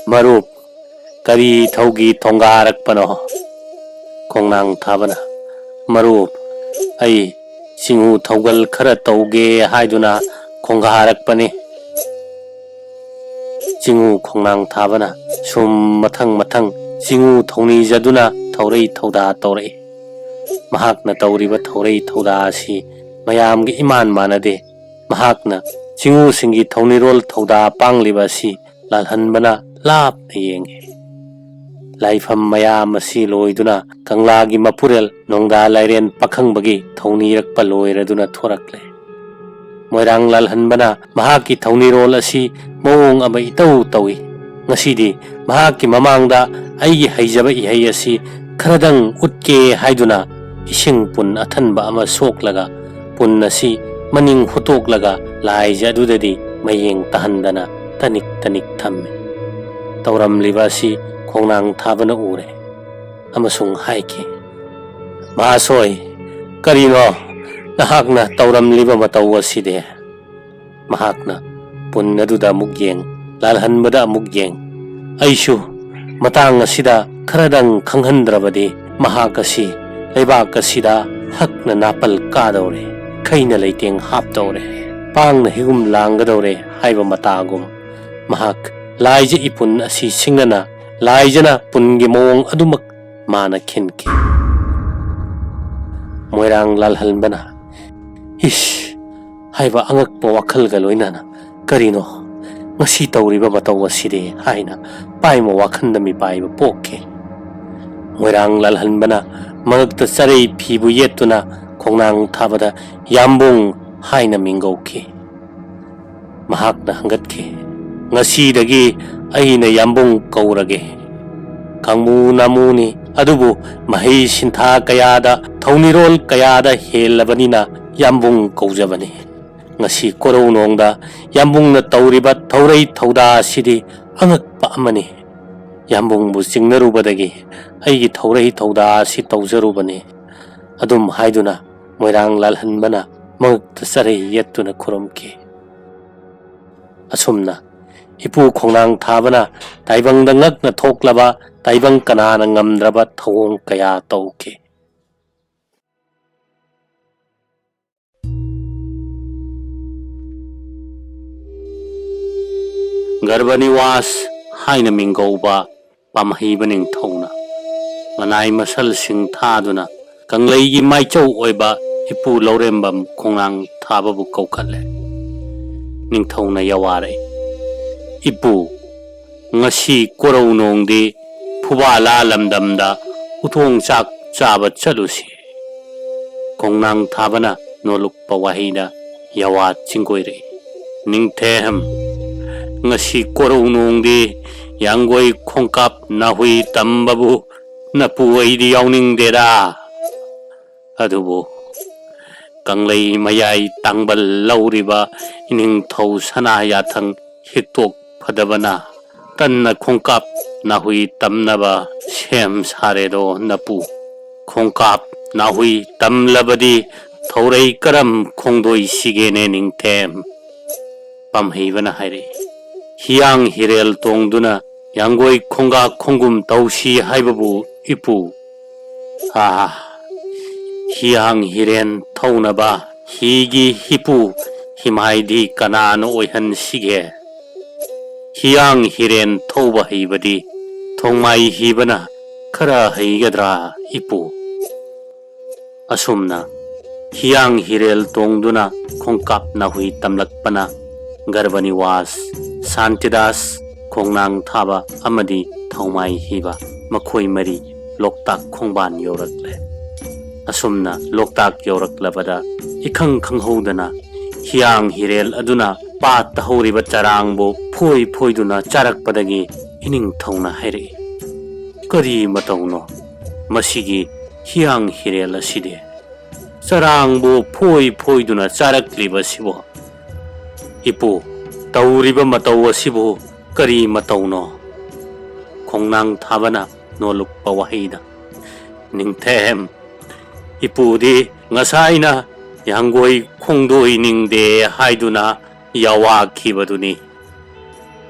"ꯃꯔꯨꯞ, ꯀꯔꯤ ꯊꯧꯒꯤ ꯊꯣꯡꯒꯥꯔꯛꯄꯅꯣ?" ꯈꯣꯡꯅꯥꯡ ꯊꯥꯕꯅ, "ꯃꯔꯨꯞ, ꯑꯩ ꯆꯤꯡꯎ ꯊꯧꯒꯜ ꯈꯔ ꯇꯧꯒꯦ ꯍꯥꯏꯗꯨꯅ ꯈꯣꯡꯒꯥꯔꯛꯄꯅꯤ꯫" ꯆꯤꯡꯎ ꯈꯣꯡꯅꯥꯡ ꯊꯥꯕꯅ ꯁꯨꯝ ꯃꯊꯪ ꯃꯊꯪ ꯆꯤꯡꯎ ꯊꯧꯅꯤꯖꯗꯨꯅ ꯊꯧꯔꯩ ꯊꯧꯗꯥ ꯇꯧꯔꯛꯏ꯫ ꯃꯍꯥꯛꯅ ꯇꯧꯔꯤꯕ ꯊꯧꯔꯩ ꯊꯧꯗꯥ ꯑꯁꯤ ꯃꯌꯥꯝꯒ ꯏꯃꯥꯟ ꯃꯥꯟꯅꯗꯦ꯫ ꯃꯍꯥꯛꯅ ꯆꯤꯡꯎꯁꯤꯡꯒꯤ ꯊꯧꯅꯤꯔꯣꯜ ꯊꯧꯗꯥ ꯄꯥꯡꯂꯤꯕ ꯑꯁꯤ ꯂꯥꯜꯍꯟꯕꯅ ꯂꯥꯞꯅ ꯌꯦꯡꯏ꯫ ꯂꯥꯏꯐꯝ ꯃꯌꯥꯝ ꯑꯁꯤ ꯂꯣꯏꯗꯨꯅ ꯀꯪꯂꯥꯒꯤ ꯃꯄꯨꯔꯦꯜ ꯅꯣꯡꯗꯥ ꯂꯥꯏꯔꯦꯟ ꯄꯥꯈꯪꯕꯒꯤ ꯊꯧꯅꯤꯔꯛꯄ ꯂꯣꯏꯔꯗꯨꯅ ꯊꯣꯔꯛꯂꯦ꯫ ꯃꯣꯏꯔꯥꯡ ꯂꯥꯜꯍꯟꯕꯅ ꯃꯍꯥꯛꯀꯤ ꯊꯧꯅꯤꯔꯣꯜ ꯑꯁꯤ ꯃꯑꯣꯡ ꯑꯃ ꯏꯇꯧ ꯇꯧꯏ꯫ ꯉꯁꯤꯗꯤ ꯃꯍꯥꯛꯀꯤ ꯃꯃꯥꯡꯗ ꯑꯩꯒꯤ ꯍꯩꯖꯕ ꯏꯍꯩ ꯑꯁꯤ ꯈꯔꯗꯪ ꯎꯠꯀꯦ ꯍꯥꯏꯗꯨꯅ ꯏꯁꯤꯡ ꯄꯨꯟ ꯑꯊꯟꯕ ꯑꯃ ꯁꯣꯛꯂꯒ, ꯄꯨꯟ ꯑꯁꯤ ꯃꯅꯤꯡ ꯍꯨꯠꯇꯣꯛꯂꯒ ꯂꯥꯏꯖ ꯑꯗꯨꯗꯗꯤ ꯃꯌꯦꯡ ꯇꯥꯍꯟꯗꯅ ꯇꯅꯤꯛ ꯇꯅꯤꯛ ꯊꯝꯃꯤ꯫ ꯇꯧꯔꯝꯂꯤꯕ ꯑꯁꯤ ꯈꯣꯡꯅꯥꯡ ꯊꯥꯕꯅ ꯎꯔꯦ ꯑꯃꯁꯨꯡ ꯍꯥꯏꯈꯤ, "ꯃꯍꯥꯁꯣꯏ, ꯀꯔꯤꯅꯣ ꯅꯍꯥꯛꯅ ꯇꯧꯔꯝꯂꯤꯕ ꯃꯇꯧ ꯑꯁꯤꯗꯤ?" ꯃꯍꯥꯛꯅ ꯄꯨꯟ ꯑꯗꯨꯗ ꯑꯃꯨꯛ ꯌꯦꯡ, ꯂꯥꯜꯍꯟꯕꯗ ꯑꯃꯨꯛ ꯌꯦꯡ꯫ ꯑꯩꯁꯨ ꯃꯇꯥꯡ ꯑꯁꯤꯗ ꯈꯔꯗꯪ ꯈꯪꯍꯟꯗ꯭ꯔꯕꯗꯤ ꯃꯍꯥꯛ ꯑꯁꯤ ꯂꯩꯕꯥꯛ ꯑꯁꯤꯗ ꯍꯛꯅ ꯅꯥꯄꯜ ꯀꯥꯗꯧꯔꯦ, ꯈꯩꯅ ꯂꯩꯇꯦꯡ ꯍꯥꯞꯇꯧꯔꯦ, ꯄꯥꯡꯅ ꯍꯤꯒꯨꯝ ꯂꯥꯡꯒꯗꯧꯔꯦ ꯍꯥꯏꯕ ꯃꯇꯥꯒꯨꯝ꯫ ꯃꯍꯥꯛ ꯂꯥꯏꯖ ꯏꯄꯨꯟ ꯑꯁꯤ ꯁꯤꯡꯅꯅ ꯂꯥꯏꯖꯅ ꯄꯨꯟꯒꯤ ꯃꯑꯣꯡ ꯑꯗꯨꯃꯛ ꯃꯥꯅ ꯈꯤꯟꯈꯤ꯫ ꯃꯣꯏꯔꯥꯡ ꯂꯥꯜꯍꯟꯕꯅ, "ꯏꯁ!" ꯍꯥꯏꯕ ꯑꯉꯛꯄ ꯋꯥꯈꯜꯒ ꯂꯣꯏꯅꯅ, "ꯀꯔꯤꯅꯣ ꯉꯁꯤ ꯇꯧꯔꯤꯕ ꯃꯇꯧ ꯑꯁꯤꯗꯤ?" ꯍꯥꯏꯅ ꯄꯥꯏꯃ ꯋꯥꯈꯜꯗ ꯃꯤꯄꯥꯏꯕ ꯄꯣꯛꯈꯤ꯫ ꯃꯣꯏꯔꯥꯡ ꯂꯥꯜꯍꯟꯕꯅ ꯃꯉꯛꯇ ꯆꯔꯩ ꯐꯤꯕꯨ ꯌꯦꯠꯇꯨꯅ ꯈꯣꯡꯅꯥꯡ ꯊꯥꯕꯗ "ꯌꯥꯝꯕꯨꯡ" ꯍꯥꯏꯅ ꯃꯤꯡꯒꯧꯈꯤ꯫ ꯃꯍꯥꯛꯅ ꯍꯪꯒꯠꯈꯤ, "ꯉꯁꯤꯗꯒꯤ ꯑꯩꯅ ꯌꯥꯝꯕꯨꯡ ꯀꯧꯔꯒꯦ꯫ ꯀꯥꯡꯕꯨ ꯅꯥꯃꯨꯅꯤ, ꯑꯗꯨꯕꯨ ꯃꯍꯩ ꯁꯤꯟꯊꯥ ꯀꯌꯥꯗ, ꯊꯧꯅꯤꯔꯣꯜ ꯀꯌꯥꯗ ꯍꯦꯜꯂꯕꯅꯤꯅ ꯌꯥꯝꯕꯨꯡ ꯀꯧꯖꯕꯅꯤ꯫ ꯉꯁꯤ ꯀꯣꯔꯧꯅꯣꯡꯗ ꯌꯥꯝꯕꯨꯡꯅ ꯇꯧꯔꯤꯕ ꯊꯧꯔꯩ ꯊꯧꯗꯥ ꯑꯁꯤꯗꯤ ꯑꯉꯛꯄ ꯑꯃꯅꯤ꯫ ꯌꯥꯝꯕꯨꯡꯕꯨ ꯆꯤꯡꯅꯔꯨꯕꯗꯒꯤ ꯑꯩꯒꯤ ꯊꯧꯔꯩ ꯊꯧꯗꯥ ꯑꯁꯤ ꯇꯧꯖꯔꯨꯕꯅꯤ꯫" ꯑꯗꯨꯝ ꯍꯥꯏꯗꯨꯅ ꯃꯣꯏꯔꯥꯡ ꯂꯥꯜꯍꯟꯕꯅ ꯃꯉꯛꯇ ꯆꯔꯩ ꯌꯦꯠꯇꯨꯅ ꯈꯨꯔꯨꯝꯈꯤ꯫ ꯑꯁꯨꯝꯅ ꯏꯄꯨ ꯈꯣꯡꯅꯥꯡ ꯊꯥꯕꯅ ꯇꯥꯏꯕꯪꯗ ꯉꯛꯅ ꯊꯣꯛꯂꯕ, ꯇꯥꯏꯕꯪ ꯀꯅꯥꯅ ꯉꯝꯗ꯭ꯔꯕ ꯊꯧꯑꯣꯡ ꯀꯌꯥ ꯇꯧꯈꯤ꯫ ꯒꯔꯚꯅꯤꯋꯥꯁ ꯍꯥꯏꯅ ꯃꯤꯡꯒꯧꯕ ꯄꯥꯝꯍꯩꯕ ꯅꯤꯡꯊꯧꯅ ꯃꯅꯥꯏ ꯃꯁꯜꯁꯤꯡ ꯊꯥꯗꯨꯅ ꯀꯪꯂꯩꯒꯤ ꯃꯥꯏꯆꯧ ꯑꯣꯏꯕ ꯏꯄꯨ ꯂꯧꯔꯦꯝꯕꯝ ꯈꯣꯡꯅꯥꯡ ꯊꯥꯕꯕꯨ ꯀꯧꯈꯠꯂꯦ꯫ ꯅꯤꯡꯊꯧꯅ ꯌꯋꯥꯔꯛꯏ, "ꯏꯄꯨ, ꯉꯁꯤ ꯀꯣꯔꯧꯅꯣꯡꯗꯤ ꯐꯨꯕꯥꯂꯥ ꯂꯝꯗꯝꯗ ꯎꯊꯣꯡ ꯆꯥꯛ ꯆꯥꯕ ꯆꯠꯂꯨꯁꯤ꯫" ꯈꯣꯡꯅꯥꯡ ꯊꯥꯕꯅ ꯅꯣꯜꯂꯨꯛꯄ ꯋꯥꯍꯩꯗ ꯌꯋꯥ ꯆꯤꯡꯒꯣꯏꯔꯛꯏ, "ꯅꯤꯡꯊꯦꯝ, ꯉꯁꯤ ꯀꯣꯔꯧꯅꯣꯡꯗꯤ ꯌꯥꯡꯒꯣꯏ ꯈꯣꯡꯀꯥꯞ ꯅꯥꯍꯨꯏ ꯇꯝꯕꯕꯨ ꯅꯄꯨ ꯑꯩꯗꯤ ꯌꯥꯎꯅꯤꯡꯗꯦꯗ꯫ ꯑꯗꯨꯕꯨ ꯀꯪꯂꯩ ꯃꯌꯥꯏ ꯇꯥꯡꯕꯜ ꯂꯧꯔꯤꯕ ꯏꯅꯤꯡꯊꯧ ꯁꯅꯥ ꯌꯥꯊꯪ ꯍꯤꯛꯇꯣꯛ ꯐꯗꯕꯅ ꯇꯟꯅ ꯈꯣꯡꯀꯥꯞ ꯅꯥꯍꯨꯏ ꯇꯝꯅꯕ ꯁꯦꯝ ꯁꯥꯔꯦꯗꯣ ꯅꯄꯨ꯫ ꯈꯣꯡꯀꯥꯞ ꯅꯥꯍꯨꯏ ꯇꯝꯂꯕꯗꯤ ꯊꯧꯔꯩ ꯀꯔꯝ ꯈꯣꯡꯗꯣꯏꯁꯤꯒꯦꯅꯦ ꯅꯤꯡꯊꯦꯝ?" ꯄꯥꯝꯍꯩꯕꯅ ꯍꯥꯏꯔꯛꯏ, "ꯍꯤꯌꯥꯡ ꯍꯤꯔꯦꯜ ꯇꯣꯡꯗꯨꯅ ꯌꯥꯡꯒꯣꯏ ꯈꯣꯡꯒꯥ ꯈꯣꯡꯒꯨꯝ ꯇꯧꯁꯤ ꯍꯥꯏꯕꯕꯨ ꯏꯄꯨ꯫ ꯑꯥ, ꯍꯤꯌꯥꯡ ꯍꯤꯔꯦꯟ ꯊꯧꯅꯕ ꯍꯤꯒꯤ ꯍꯤꯄꯨ ꯍꯤꯃꯥꯏꯗꯤ ꯀꯅꯥꯅ ꯑꯣꯏꯍꯟꯁꯤꯒꯦ? ꯍꯤꯌꯥꯡ ꯍꯤꯔꯦꯟ ꯊꯧꯕ ꯍꯩꯕꯗꯤ ꯊꯣꯡꯃꯥꯏ ꯍꯤꯕꯅ ꯈꯔ ꯍꯩꯒꯗ꯭ꯔꯥ ꯏꯄꯨ?" ꯑꯁꯨꯝꯅ ꯍꯤꯌꯥꯡ ꯍꯤꯔꯦꯜ ꯇꯣꯡꯗꯨꯅ ꯈꯣꯡꯀꯥꯞ ꯅꯥꯍꯨꯏ ꯇꯝꯂꯛꯄꯅ ꯒꯔꯚꯅꯤꯋꯥꯁ, ꯁꯥꯟꯇꯤꯗꯥꯁ, ꯈꯣꯡꯅꯥꯡ ꯊꯥꯕ ꯑꯃꯗꯤ ꯊꯧꯃꯥꯏ ꯍꯤꯕ ꯃꯈꯣꯏ ꯃꯔꯤ ꯂꯣꯛꯇꯥꯛ ꯈꯣꯡꯕꯥꯟ ꯌꯧꯔꯛꯂꯦ꯫ ꯑꯁꯨꯝꯅ ꯂꯣꯛꯇꯥꯛ ꯌꯧꯔꯛꯂꯕꯗ ꯏꯈꯪ ꯈꯪꯍꯧꯗꯅ ꯍꯤꯌꯥꯡ ꯍꯤꯔꯦꯜ ꯑꯗꯨꯅ ꯄꯥꯠꯇ ꯍꯧꯔꯤꯕ ꯆꯔꯥꯡꯕꯨ ꯐꯣꯏ ꯐꯣꯏꯗꯨꯅ ꯆꯥꯔꯛꯄꯗꯒꯤ ꯏꯅꯤꯡꯊꯧꯅ ꯍꯥꯏꯔꯛꯏ, "ꯀꯔꯤ ꯃꯇꯧꯅꯣ ꯃꯁꯤꯒꯤ ꯍꯤꯌꯥꯡ ꯍꯤꯔꯦꯜ ꯑꯁꯤꯗꯤ? ꯆꯔꯥꯡꯕꯨ ꯐꯣꯏ ꯐꯣꯏꯗꯨꯅ ꯆꯥꯔꯛꯂꯤꯕꯁꯤꯕꯨ? ꯏꯄꯨ, ꯇꯧꯔꯤꯕ ꯃꯇꯧ ꯑꯁꯤꯕꯨ ꯀꯔꯤ ꯃꯇꯧꯅꯣ?" ꯈꯣꯡꯅꯥꯡ ꯊꯥꯕꯅ ꯅꯣꯜꯂꯨꯛꯄ ꯋꯥꯍꯩꯗ, "ꯅꯤꯡꯊꯦꯝ, ꯏꯄꯨꯗꯤ ꯉꯁꯥꯏꯅ ꯌꯥꯡꯒꯣꯏ ꯈꯣꯡꯗꯣꯏꯅꯤꯡꯗꯦ ꯍꯥꯏꯗꯨꯅ ꯌꯥꯋꯥꯈꯤꯕꯗꯨꯅꯤ꯫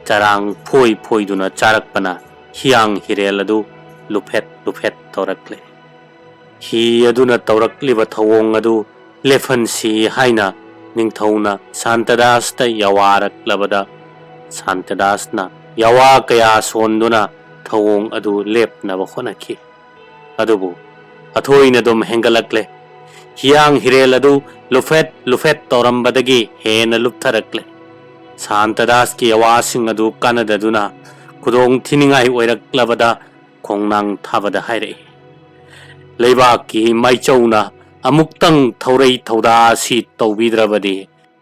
ꯆꯔꯥꯡ ꯐꯣꯏ ꯐꯣꯏꯗꯨꯅ ꯆꯥꯔꯛꯄꯅ ꯍꯤꯌꯥꯡ ꯍꯤꯔꯦꯜ ꯑꯗꯨ ꯂꯨꯐꯦꯠ ꯂꯨꯐꯦꯠ ꯇꯧꯔꯛꯂꯦ꯫ ꯍꯤ ꯑꯗꯨꯅ ꯇꯧꯔꯛꯂꯤꯕ ꯊꯧꯑꯣꯡ ꯑꯗꯨ ꯂꯦꯞꯍꯟꯁꯤ ꯍꯥꯏꯅ ꯅꯤꯡꯊꯧꯅ ꯁꯥꯟꯇꯗꯥꯁꯇ ꯌꯥꯋꯥꯔꯛꯂꯕꯗ, ꯁꯥꯟꯇꯗꯥꯁꯅ ꯌꯥꯋꯥ ꯀꯌꯥ ꯁꯣꯟꯗꯨꯅ ꯊꯧꯑꯣꯡ ꯑꯗꯨ ꯂꯦꯞꯅꯕ ꯍꯣꯠꯅꯈꯤ꯫ ꯑꯗꯨꯕꯨ ꯑꯊꯣꯏꯅ ꯑꯗꯨꯝ ꯍꯦꯟꯒꯠꯂꯛꯂꯦ꯫ ꯍꯤꯌꯥꯡ ꯍꯤꯔꯦꯜ ꯑꯗꯨ ꯂꯨꯐꯦꯠ ꯂꯨꯐꯦꯠ ꯇꯧꯔꯝꯕꯗꯒꯤ ꯍꯦꯟꯅ ꯂꯨꯞꯊꯔꯛꯂꯦ꯫ ꯁꯥꯟꯇꯗꯥꯁꯀꯤ ꯑꯋꯥꯁꯤꯡ ꯑꯗꯨ ꯀꯥꯟꯅꯗꯗꯨꯅ ꯈꯨꯗꯣꯡ ꯊꯤꯅꯤꯡꯉꯥꯏ ꯑꯣꯏꯔꯛꯂꯕꯗ ꯈꯣꯡꯅꯥꯡ ꯊꯥꯕꯗ ꯍꯥꯏꯔꯛꯏ, "ꯂꯩꯕꯥꯛꯀꯤ ꯃꯥꯏꯆꯧꯅ ꯑꯃꯨꯛꯇꯪ ꯊꯧꯔꯩ ꯊꯧꯗꯥ ꯑꯁꯤ ꯇꯧꯕꯤꯗ꯭ꯔꯕꯗꯤ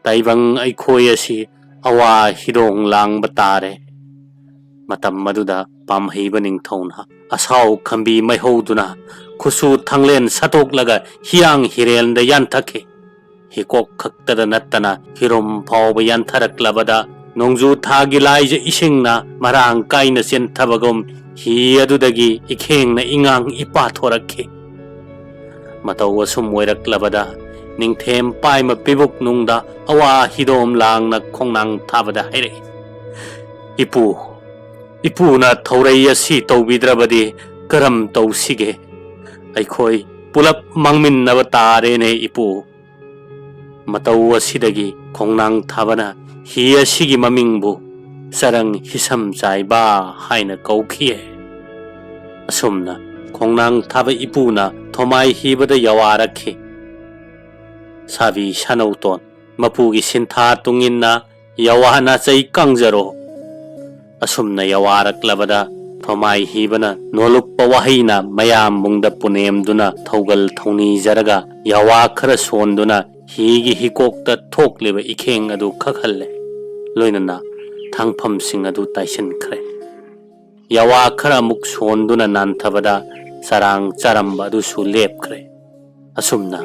ꯇꯥꯏꯕꯪ ꯑꯩꯈꯣꯏ ꯑꯁꯤ ꯑꯋꯥ ꯍꯤꯗꯣꯡ ꯂꯥꯡꯕ ꯇꯥꯔꯦ꯫" ꯃꯇꯝ ꯑꯗꯨꯗ ꯄꯥꯝꯍꯩꯕ ꯅꯤꯡꯊꯧꯅ ꯑꯁꯥꯎ ꯈꯝꯕꯤ ꯃꯩꯍꯧꯗꯨꯅ ꯈꯨꯠꯁꯨ ꯊꯥꯡꯂꯦꯟ ꯁꯠꯇꯣꯛꯂꯒ ꯍꯤꯌꯥꯡ ꯍꯤꯔꯦꯜꯗ ꯌꯥꯟꯊꯛꯈꯤ꯫ ꯍꯤꯀꯣꯛ ꯈꯛꯇꯗ ꯅꯠꯇꯅ ꯍꯤꯔꯨꯝ ꯐꯥꯎꯕ ꯌꯥꯟꯊꯔꯛꯂꯕꯗ ꯅꯣꯡꯖꯨ ꯊꯥꯒꯤ ꯂꯥꯏꯖ ꯏꯁꯤꯡꯅ ꯃꯔꯥꯡ ꯀꯥꯏꯅ ꯆꯦꯟꯊꯕꯒꯨꯝ ꯍꯤ ꯑꯗꯨꯗꯒꯤ ꯏꯈꯦꯡꯅ ꯏꯉꯥꯡ ꯏꯄꯥ ꯊꯣꯔꯛꯈꯤ꯫ ꯃꯇꯧ ꯑꯁꯨꯝ ꯑꯣꯏꯔꯛꯂꯕꯗ ꯅꯤꯡꯊꯦꯝ ꯄꯥꯏꯃ ꯄꯤꯕꯨꯛ ꯅꯨꯡꯗ ꯑꯋꯥ ꯍꯤꯗꯣꯝ ꯂꯥꯡꯅ ꯈꯣꯡꯅꯥꯡ ꯊꯥꯕꯗ ꯍꯥꯏꯔꯛꯏ, "ꯏꯄꯨ, ꯏꯄꯨꯅ ꯊꯧꯔꯩ ꯑꯁꯤ ꯇꯧꯕꯤꯗ꯭ꯔꯕꯗꯤ ꯀꯔꯝ ꯇꯧꯁꯤꯒꯦ? ꯑꯩꯈꯣꯏ ꯄꯨꯂꯞ ꯃꯥꯡꯃꯤꯟꯅꯕ ꯇꯥꯔꯦꯅꯦ ꯏꯄꯨ꯫" ꯃꯇꯧ ꯑꯁꯤꯗꯒꯤ ꯈꯣꯡꯅꯥꯡ ꯊꯥꯕꯅ ꯍꯤ ꯑꯁꯤꯒꯤ ꯃꯃꯤꯡꯕꯨ ꯆꯔꯪ ꯍꯤꯁꯝ ꯆꯥꯏꯕ ꯍꯥꯏꯅ ꯀꯧꯈꯤ꯫ ꯑꯁꯨꯝꯅ ꯈꯣꯡꯅꯥꯡ ꯊꯥꯕ ꯏꯄꯨꯅ ꯊꯣꯃꯥꯏ ꯍꯤꯕꯗ ꯌꯥꯋꯥꯔꯛꯈꯤ꯫ ꯁꯥꯕꯤ ꯁꯥꯅꯧꯇꯣꯟ, ꯃꯄꯨꯒꯤ ꯁꯤꯟꯊꯥ ꯇꯨꯡꯏꯟꯅ ꯌꯥꯋꯥ ꯅꯥꯆꯩ ꯀꯪꯖꯔꯣ꯫ ꯑꯁꯨꯝꯅ ꯌꯥꯋꯥꯔꯛꯂꯕꯗ ꯊꯣꯃꯥꯏ ꯍꯤꯕꯅ ꯅꯣꯂꯨꯛꯄ ꯋꯥꯍꯩꯅ ꯃꯌꯥꯝꯕꯨꯡꯗ ꯄꯨꯅꯦꯝꯗꯨꯅ ꯊꯧꯒꯜ ꯊꯧꯅꯤꯖꯔꯒ ꯌꯥꯋꯥ ꯈꯔ ꯁꯣꯟꯗꯨꯅ ꯍꯤꯒꯤ ꯍꯤꯀꯣꯛꯇ ꯊꯣꯛꯂꯤꯕ ꯏꯈꯦꯡ ꯑꯗꯨ ꯈꯛꯍꯜꯂꯦ꯫ ꯂꯣꯏꯅꯅ ꯊꯥꯡꯐꯝꯁꯤꯡ ꯑꯗꯨ ꯇꯥꯏꯁꯤꯟꯈ꯭ꯔꯦ꯫ ꯌꯥꯋꯥ ꯈꯔ ꯑꯃꯨꯛ ꯁꯣꯟꯗꯨꯅ ꯅꯥꯟꯊꯕꯗ ꯆꯔꯥꯡ ꯆꯥꯔꯝꯕ ꯑꯗꯨꯁꯨ ꯂꯦꯞꯈ꯭ꯔꯦ꯫ ꯑꯁꯨꯝꯅ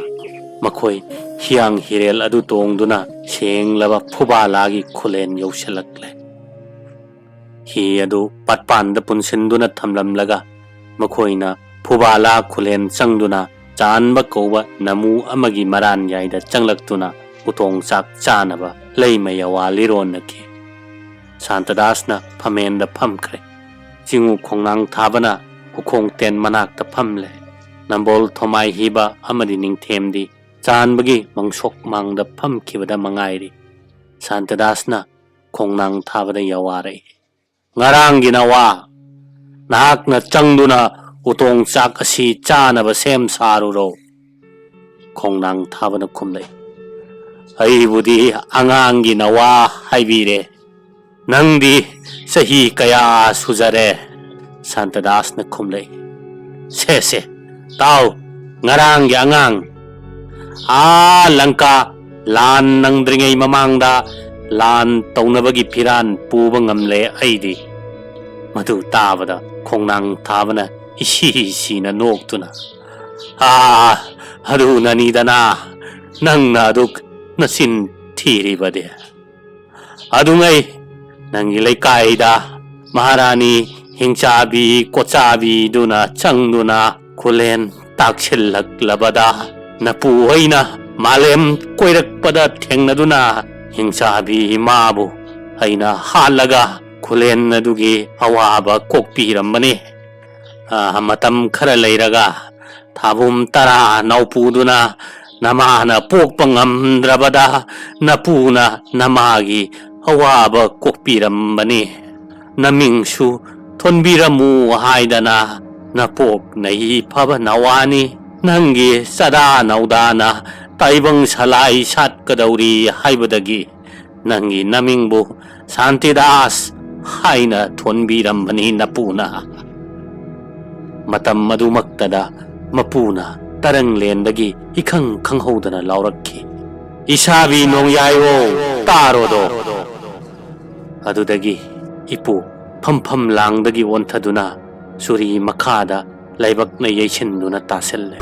ꯃꯈꯣꯏ ꯍꯤꯌꯥꯡ ꯍꯤꯔꯦꯜ ꯑꯗꯨ ꯇꯣꯡꯗꯨꯅ ꯁꯦꯡꯂꯕ ꯐꯨꯕꯥꯂꯥꯒꯤ ꯈꯨꯂꯦꯟ ꯌꯧꯁꯤꯜꯂꯛꯂꯦ꯫ ꯍꯤ ꯑꯗꯨ ꯄꯥꯠꯄꯥꯟꯗ ꯄꯨꯟꯁꯤꯟꯗꯨꯅ ꯊꯝꯂꯝꯂꯒ ꯃꯈꯣꯏꯅ ꯐꯨꯕꯥꯂꯥ ꯈꯨꯂꯦꯟ ꯆꯪꯗꯨꯅ ꯆꯥꯟꯕ ꯀꯧꯕ ꯅꯃꯨ ꯑꯃꯒꯤ ꯃꯔꯥꯟꯌꯥꯏꯗ ꯆꯪꯂꯛꯇꯨꯅ ꯎꯇꯣꯡ ꯆꯥꯛ ꯆꯥꯅꯕ ꯂꯩꯃ ꯌꯥꯋꯥ ꯂꯤꯔꯣꯟꯅꯈꯤ꯫ ꯁꯥꯟꯇꯗꯥꯁꯅ ꯐꯝꯃꯦꯟꯗ ꯐꯝꯈ꯭ꯔꯦ꯫ ꯆꯤꯡꯉꯨ ꯈꯣꯡꯅꯥꯡ ꯊꯥꯕꯅ ꯎꯈꯣꯡ ꯇꯦꯟ ꯃꯅꯥꯛꯇ ꯐꯝꯂꯦ꯫ ꯅꯝꯕꯣꯜ ꯊꯣꯃꯥꯏ ꯍꯤꯕ ꯑꯃꯗꯤ ꯅꯤꯡꯊꯦꯝꯗꯤ ꯆꯥꯟꯕꯒꯤ ꯃꯪꯁꯣꯛ ꯃꯥꯡꯗ ꯐꯝꯈꯤꯕꯗ ꯃꯉꯥꯏꯔꯤ꯫ ꯁꯥꯟꯇꯗꯥꯁꯅ ꯈꯣꯡꯅꯥꯡ ꯊꯥꯕꯗ ꯌꯥꯋꯥꯔꯛꯏ꯫ "ꯉꯔꯥꯡꯒꯤ ꯅꯋꯥ, ꯅꯍꯥꯛꯅ ꯆꯪꯗꯨꯅ ꯎꯇꯣꯡ ꯆꯥꯛ ꯑꯁꯤ ꯆꯥꯅꯕ ꯁꯦꯝ ꯁꯥꯔꯨꯔꯣ?" ꯈꯣꯡꯅꯥꯡ ꯊꯥꯕꯅ ꯈꯨꯝꯂꯛꯏ꯫ "ꯑꯩꯕꯨꯗꯤ ꯑꯉꯥꯡꯒꯤ ꯅꯋꯥ ꯍꯥꯏꯕꯤꯔꯦ꯫ ꯅꯪꯗꯤ ꯆꯍꯤ ꯀꯌꯥ ꯁꯨꯖꯔꯦ?" ꯁꯥꯟꯇꯗꯥꯁꯅ ꯈꯨꯝꯂꯛꯏ꯫ "ꯁꯦ ꯁꯦ, ꯇꯥꯎ, ꯉꯔꯥꯡꯒꯤ ꯑꯉꯥꯡ꯫ ꯑꯥ ꯂꯪꯀꯥ ꯂꯥꯟ ꯅꯪꯗ꯭ꯔꯤꯉꯩ ꯃꯃꯥꯡꯗ ꯂꯥꯟ ꯇꯧꯅꯕꯒꯤ ꯐꯤꯔꯥꯟ ꯄꯨꯕ ꯉꯝꯂꯦ ꯑꯩꯗꯤ꯫" ꯃꯗꯨ ꯇꯥꯕꯗ ꯈꯣꯡꯅꯥꯡ ꯊꯥꯕꯅ ꯏꯁꯤ ꯁꯤꯅ ꯅꯣꯛꯇꯨꯅ, "ꯑꯥ, ꯑꯗꯨꯅꯅꯤꯗꯅ ꯅꯪꯅ ꯑꯗꯨꯛ ꯅꯆꯤꯟ ꯊꯤꯔꯤꯕꯗꯤ꯫ ꯑꯗꯨꯉꯩ ꯅꯪꯒꯤ ꯂꯩꯀꯥꯏꯗ ꯃꯍꯥꯔꯥꯅꯤ ꯍꯤꯡꯆꯥꯕꯤ ꯀꯣꯆꯥꯕꯤꯗꯨꯅ ꯆꯪꯗꯨꯅ ꯈꯨꯂꯦꯟ ꯇꯥꯛꯁꯤꯜꯂꯛꯂꯕꯗ ꯅꯄꯨ ꯑꯩꯅ ꯃꯥꯂꯦꯝ ꯀꯣꯏꯔꯛꯄꯗ ꯊꯦꯡꯅꯗꯨꯅ ꯍꯤꯡꯆꯥꯕꯤ ꯏꯃꯥꯕꯨ ꯑꯩꯅ ꯍꯥꯠꯂꯒ ꯈꯨꯂꯦꯟ ꯑꯗꯨꯒꯤ ꯑꯋꯥꯕ ꯀꯣꯛꯄꯤꯔꯝꯕꯅꯤ꯫ ꯑ, ꯃꯇꯝ ꯈꯔ ꯂꯩꯔꯒ ꯊꯥꯕꯨꯝ ꯇꯔꯥ ꯅꯧꯄꯨꯗꯨꯅ ꯅꯃꯥꯅ ꯄꯣꯛꯄ ꯉꯝꯗ꯭ꯔꯕꯗ ꯅꯄꯨꯅ ꯅꯃꯥꯒꯤ ꯑꯋꯥꯕ ꯀꯣꯛꯄꯤꯔꯝꯕꯅꯤ꯫ ꯅꯃꯤꯡꯁꯨ ꯊꯣꯟꯕꯤꯔꯝꯃꯨ ꯍꯥꯏꯗꯅ ꯅꯄꯣꯛ ꯅꯍꯤ ꯐꯕ ꯅꯋꯥꯅꯤ꯫ ꯅꯪꯒꯤ ꯆꯗꯥ ꯅꯧꯗꯥꯅ ꯇꯥꯏꯕꯪ ꯁꯂꯥꯏ ꯁꯥꯠꯀꯗꯧꯔꯤ ꯍꯥꯏꯕꯗꯒꯤ ꯅꯪꯒꯤ ꯅꯃꯤꯡꯕꯨ ꯁꯥꯟꯇꯤꯗꯥꯁ ꯍꯥꯏꯅ ꯊꯣꯟꯕꯤꯔꯝꯕꯅꯤ ꯅꯄꯨꯅ꯫" ꯃꯇꯝ ꯑꯗꯨꯃꯛꯇꯗ ꯃꯄꯨꯅ ꯇꯔꯪꯂꯦꯟꯗꯒꯤ ꯏꯈꯪ ꯈꯪꯍꯧꯗꯅ ꯂꯥꯎꯔꯛꯈꯤ, "ꯏꯁꯥꯕꯤ ꯅꯣꯡꯌꯥꯏꯋꯣ, ꯇꯥꯔꯣꯗꯣ!" ꯑꯗꯨꯗꯒꯤ ꯏꯄꯨ ꯐꯝꯐꯝ ꯂꯥꯡꯗꯒꯤ ꯑꯣꯟꯊꯗꯨꯅ ꯆꯨꯔꯤ ꯃꯈꯥꯗ ꯂꯥꯏꯕꯛꯅ ꯌꯩꯁꯤꯟꯗꯨꯅ ꯇꯥꯁꯤꯜꯂꯦ꯫